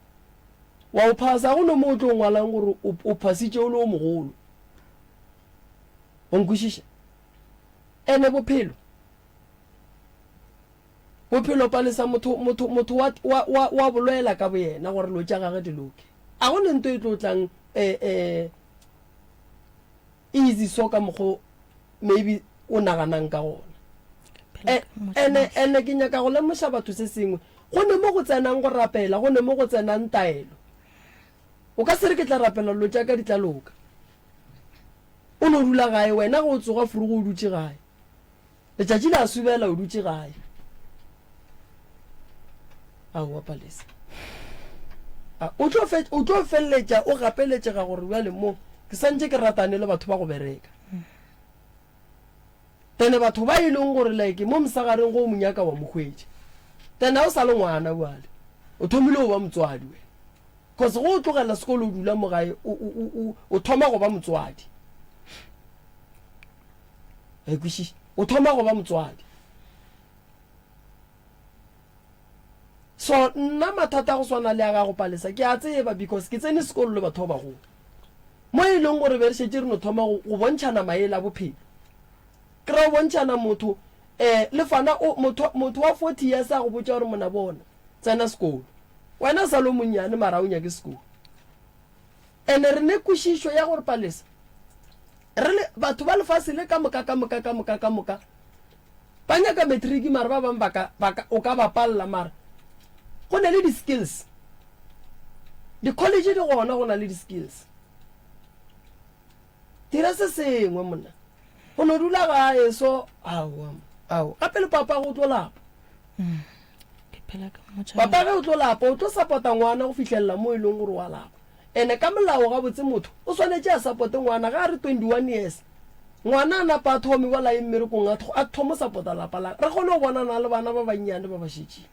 wa o phasa go no mo o tlo ngwalang gore o, o phasitše o le o mogolo. O nkwešiša? Ene bophelo Bophelo palesa motho, motho, motho wa, wa, wa, wa bolwela ka boyena gore lo tša gage di loke. A go ne nto e tlo tlang eh, eh, easy so ka mokgo maybe o naganang ka gona. Phela Eh, ka motho ene, mahle. ene ke nyaka go lemoša batho se sengwe. Go ne mo go tsenang go rapela, go ne mo go tsenang taelo. O ka se re ke tla rapela lo tša ka di tla loka. O no dula gae, wena ge o tsoga furugo o dutše gae. Letšatši le a subela o dutše gae. Aowa Palesa. A, o tlo fe, o tlo feleletša o gapeletšega gore bjale mo ke santše ke ratane le batho ba go bereka. Tene batho ba e leng gore like mo mosagareng go o mo nyaka wa mo hwetša. Tene ga o sa le ngwana bjale. O thomile go ba motswadi wena. Cause go o tlogela sekolo o dula mo gae o, o, o, o thoma go ba motswadi. Re kwešiša? O thoma go ba motswadi. So nna mathata a go swana le a gago Palesa ke a tseba because ke tsene sekolo le batho ba bagolo. Mo e leng gore be re šetše re no thoma go, go bontšhana maele a bophelo. Ke ra go bontšhana motho eh le fana o motho motho wa 40 years a go botša gore mona bona tsena sekolo. Wena o sa le o monnyane mara o nyake sekolo. Ene re ne kwešišo ya gore Palesa Re le, batho ba lefase le ka moka, ka moka, ka moka, ka moka, ba nyaka matric, mara ba bang ba ka, ba ka, o ka ba palela, mara go ne le di-skills. Di-college di gona, go na le di-skills. Dira se sengwe, monna. Go no dula gae, so, aowa, aowa. Gape le papa go tlo lapa. Mm. Ke phela ke mmotša Papa ge o tlo lapa, o tlo support-a ngwana go fihlelela mo e leng gore wa lapa. Ene ka molao gabotse motho o swanetše a sapote ngwana ga a re 21 years ngwana a napa a thome bola ye mmerekong a a thomo sapota lapa la re kgone go bonana le bana ba bannyane ba ba šetšeng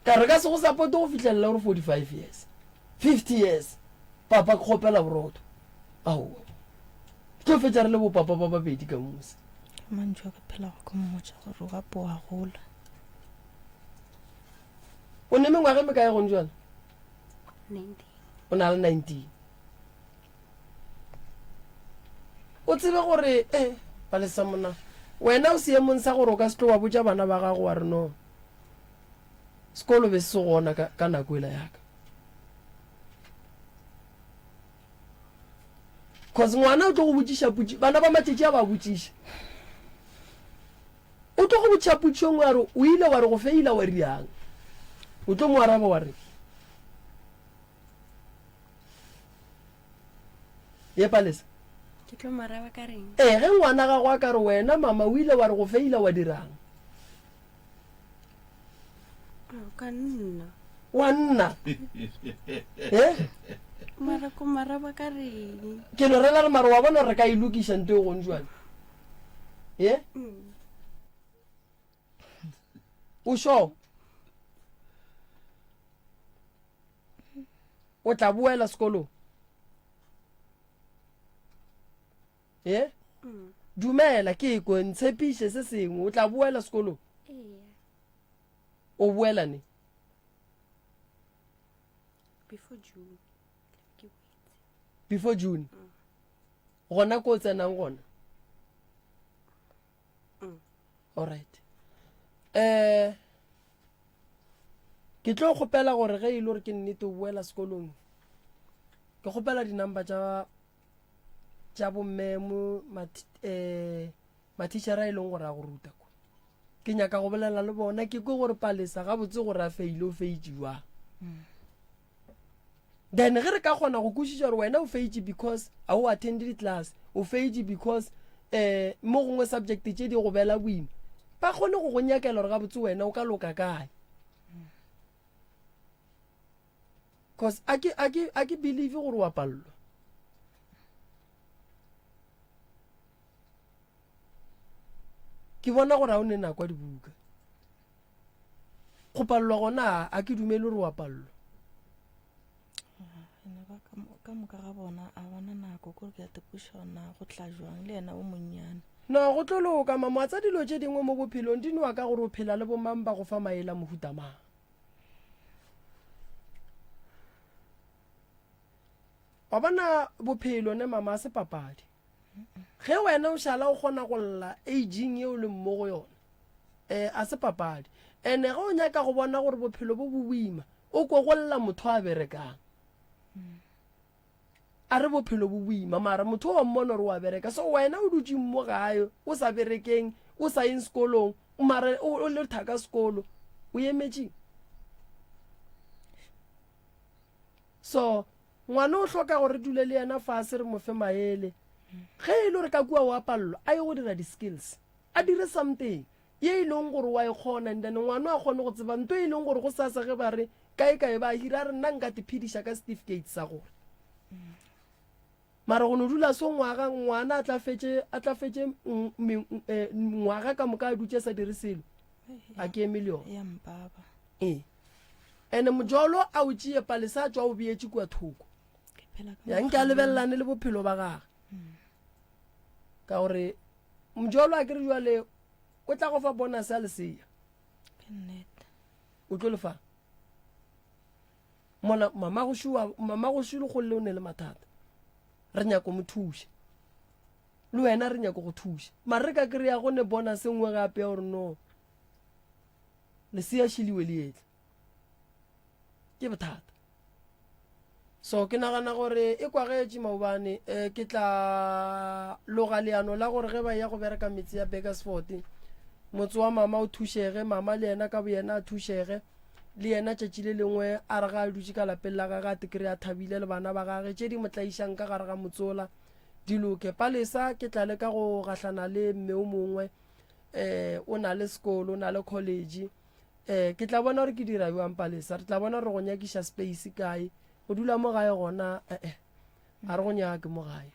ka re ka se go sapote go fihlelela gore 45 years 50 years papa ke kgopela borotho aowa tlo fetša re le bopapa ba babedi ka mose mantšu a ka phelago ke mmotša gore gape wa gola O ne mengwaga e mekae gone jwale? O na le 19. O tsebe gore eh Palesa monna wena o seemong sa gore o ka se tlo wa botša bana ba gago wa re no sekolo be se gona ka, ka nako ela yaka. Cause ngwana o tlo go botšiša potši, bana ba matšatši a ba botšiša. O tlo go botšiša potšišo nngwe a re, O ile wa re go feila wa riang? O tlo mo araba wa re, Ye Palesa. Ke tlo mo araba ka reng? Ee, ge ngwana gago a ka re, Wena mama o ile wa re go feila wa dirang? Ka nna. Wa nna? Eh? Mara ko mo araba ka reng? Ke no rela re mara wa bona gore re ka e lokiša nto e gong jwale. Ye? O sure? O tla boela sekolong? Ye? Dumela ke kwe, ntshepiše se sengwe. O tla boela sekolong? O boela ne? Before June. Before June. Gona ko o tsenang gona? Mm. Alright. Eh ke tlo kgopela gore ge e le gore ke nnete o boela sekolong ke kgopela di-number tša tša bomme mo eh mathišara e leng gore a go ruta kwa ke nyaka go bolela le bona ke kwe gore palesa gabotse gore a feile o feitše jwang mm. Then ge re ka kgona go kwešiša gore wena o feitše because a o attend di-class, o feitše because um mo gongwe subject tše di go bela boima. Ba kgone go go nyakela gore gabotse wena o ka loka kae. Cause a ke a ke a ke believe gore wa pallwa. Ke bona gore a o ne nako ya dibuka. Go pallwa gona a ke dumele gore wa pallwa. Ene ba ka moka ga bona a bona nako kore ke a tepuša na go tla jwang le yena o monnyane. No go tlo loka mama tsa dilo tše dingwe mo bophelong di nowa ka gore o phela le bomang ba go fa maele a mohuta mang. Wa bona bophelo ne mama a se papadi. Ge wena o šala o kgona go lla aging ye o leng mo go yona um a se papadi. Ene ge o nyaka go bona gore bophelo bo bo boima o kwe go lla motho a berekang. A re bophelo bo boima mara motho wa mmona gore wa bereka so wena o dutšeng mo gae o sa berekeng o sa yeng sekolong mara o le thaka sekolo o emetšeng. So ngwana o hloka gore re dule le yena fase re mo fe maele. Ge e le gore ka kua o a palelwa a ye go dira di-skills a dire something ye e leng gore wa e kgona and then ngwana a kgone go tseba nto e leng gore go sasa ge ba re kae kae ba hira a re nna nka te phediša ka certificate sa gore. Mara go no dula so ngwaga ngwana a tla fetše a tla fetše eh, ngwaga ka moka a dutše sa dire selo a ke eme le yona. Ee. Ene mojolo a o tšee palesa a tšwa o beetše kua thoko. Ya nke a lebelelane le bophelo ba gage. Ka gore mojolo a ke re jwale o tla go fa bonus ya lesea. O tlo lefa. Mola mamagošu mamagošu le golle o ne le mathata. Re nyako mo thuša. Le wena re nyako go thuša. Mara re ka kry-a go ne bonus e nngwe gape ya gore no. Lesea šiliwe le etla. Ke bothata. So ke nagana gore e kwagetše maobane eh, ke tla loga leano la gore ge ba ya go bereka metse ya Burgersfort motse wa mama o thušege, mama le yena ka boyena a thušege le yena tšatši le lengwe a re ga a dutše ka lapeng la gage a te kry a thabile le bana ba gage tše di mo tlaišang ka gare ga motsola di loke. Palesa ke tla leka go gahlana le mme o mongwe eh o na le sekolo o na le college eh ke tla bona gore ke dira bjang Palesa re tla bona gore go nyakiša space kae go dula mo gae gona eh eh a re go nyake mo gae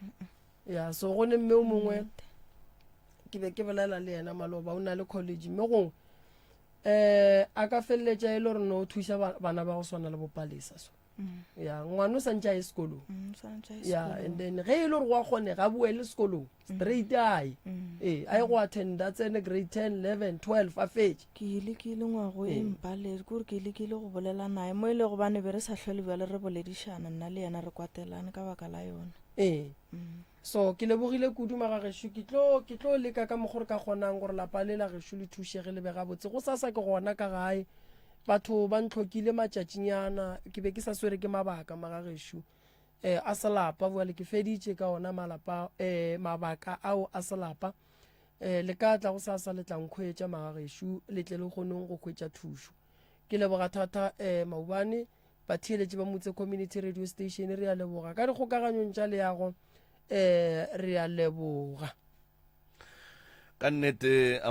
ya so go ne mme o mongwe ke be ke bolela le yena maloba o na le college mme gongwe eh a ka feleletša e le gore no thuša bana ba go swana le bopalesa so mm. ya ngwana o santse a ye sekolong mm, ya and then ge e le gore go a kgonega a boele sekolong mm. straight a ye ee a ye go attenda tsene grade 10 11 12 a fetše ke ile ke ile ngwago e mpaletse ke gore ke ile ke ile go bolela naye mo e le gobane be re sa hlole bjale re boledišana nna le yena re kwatelane ka baka la yona ee so ke lebogile kudu magagešo ke tlo ke tlo leka ka mokgwa re ka kgonang gore lapa le la gešo le thušege le be gabotse go sasa ke gona ka gae Batho ba ntlhokile matšatšinyana, ke be ke sa swere ke mabaka magagešo eh, a selapa. Bjale ke feditše ka ona malapa eh, mabaka ao a selapa. Eh, le ka tla go sasa le tla nkhwetša magagešo, le tle le kgoneng go hwetša thušo. Ke leboga thata eh, maubane batheeletši ba Motse Community Radio Station, re a leboga ka dikgokaganyong tša leago eh, re a leboga. Ka nnete.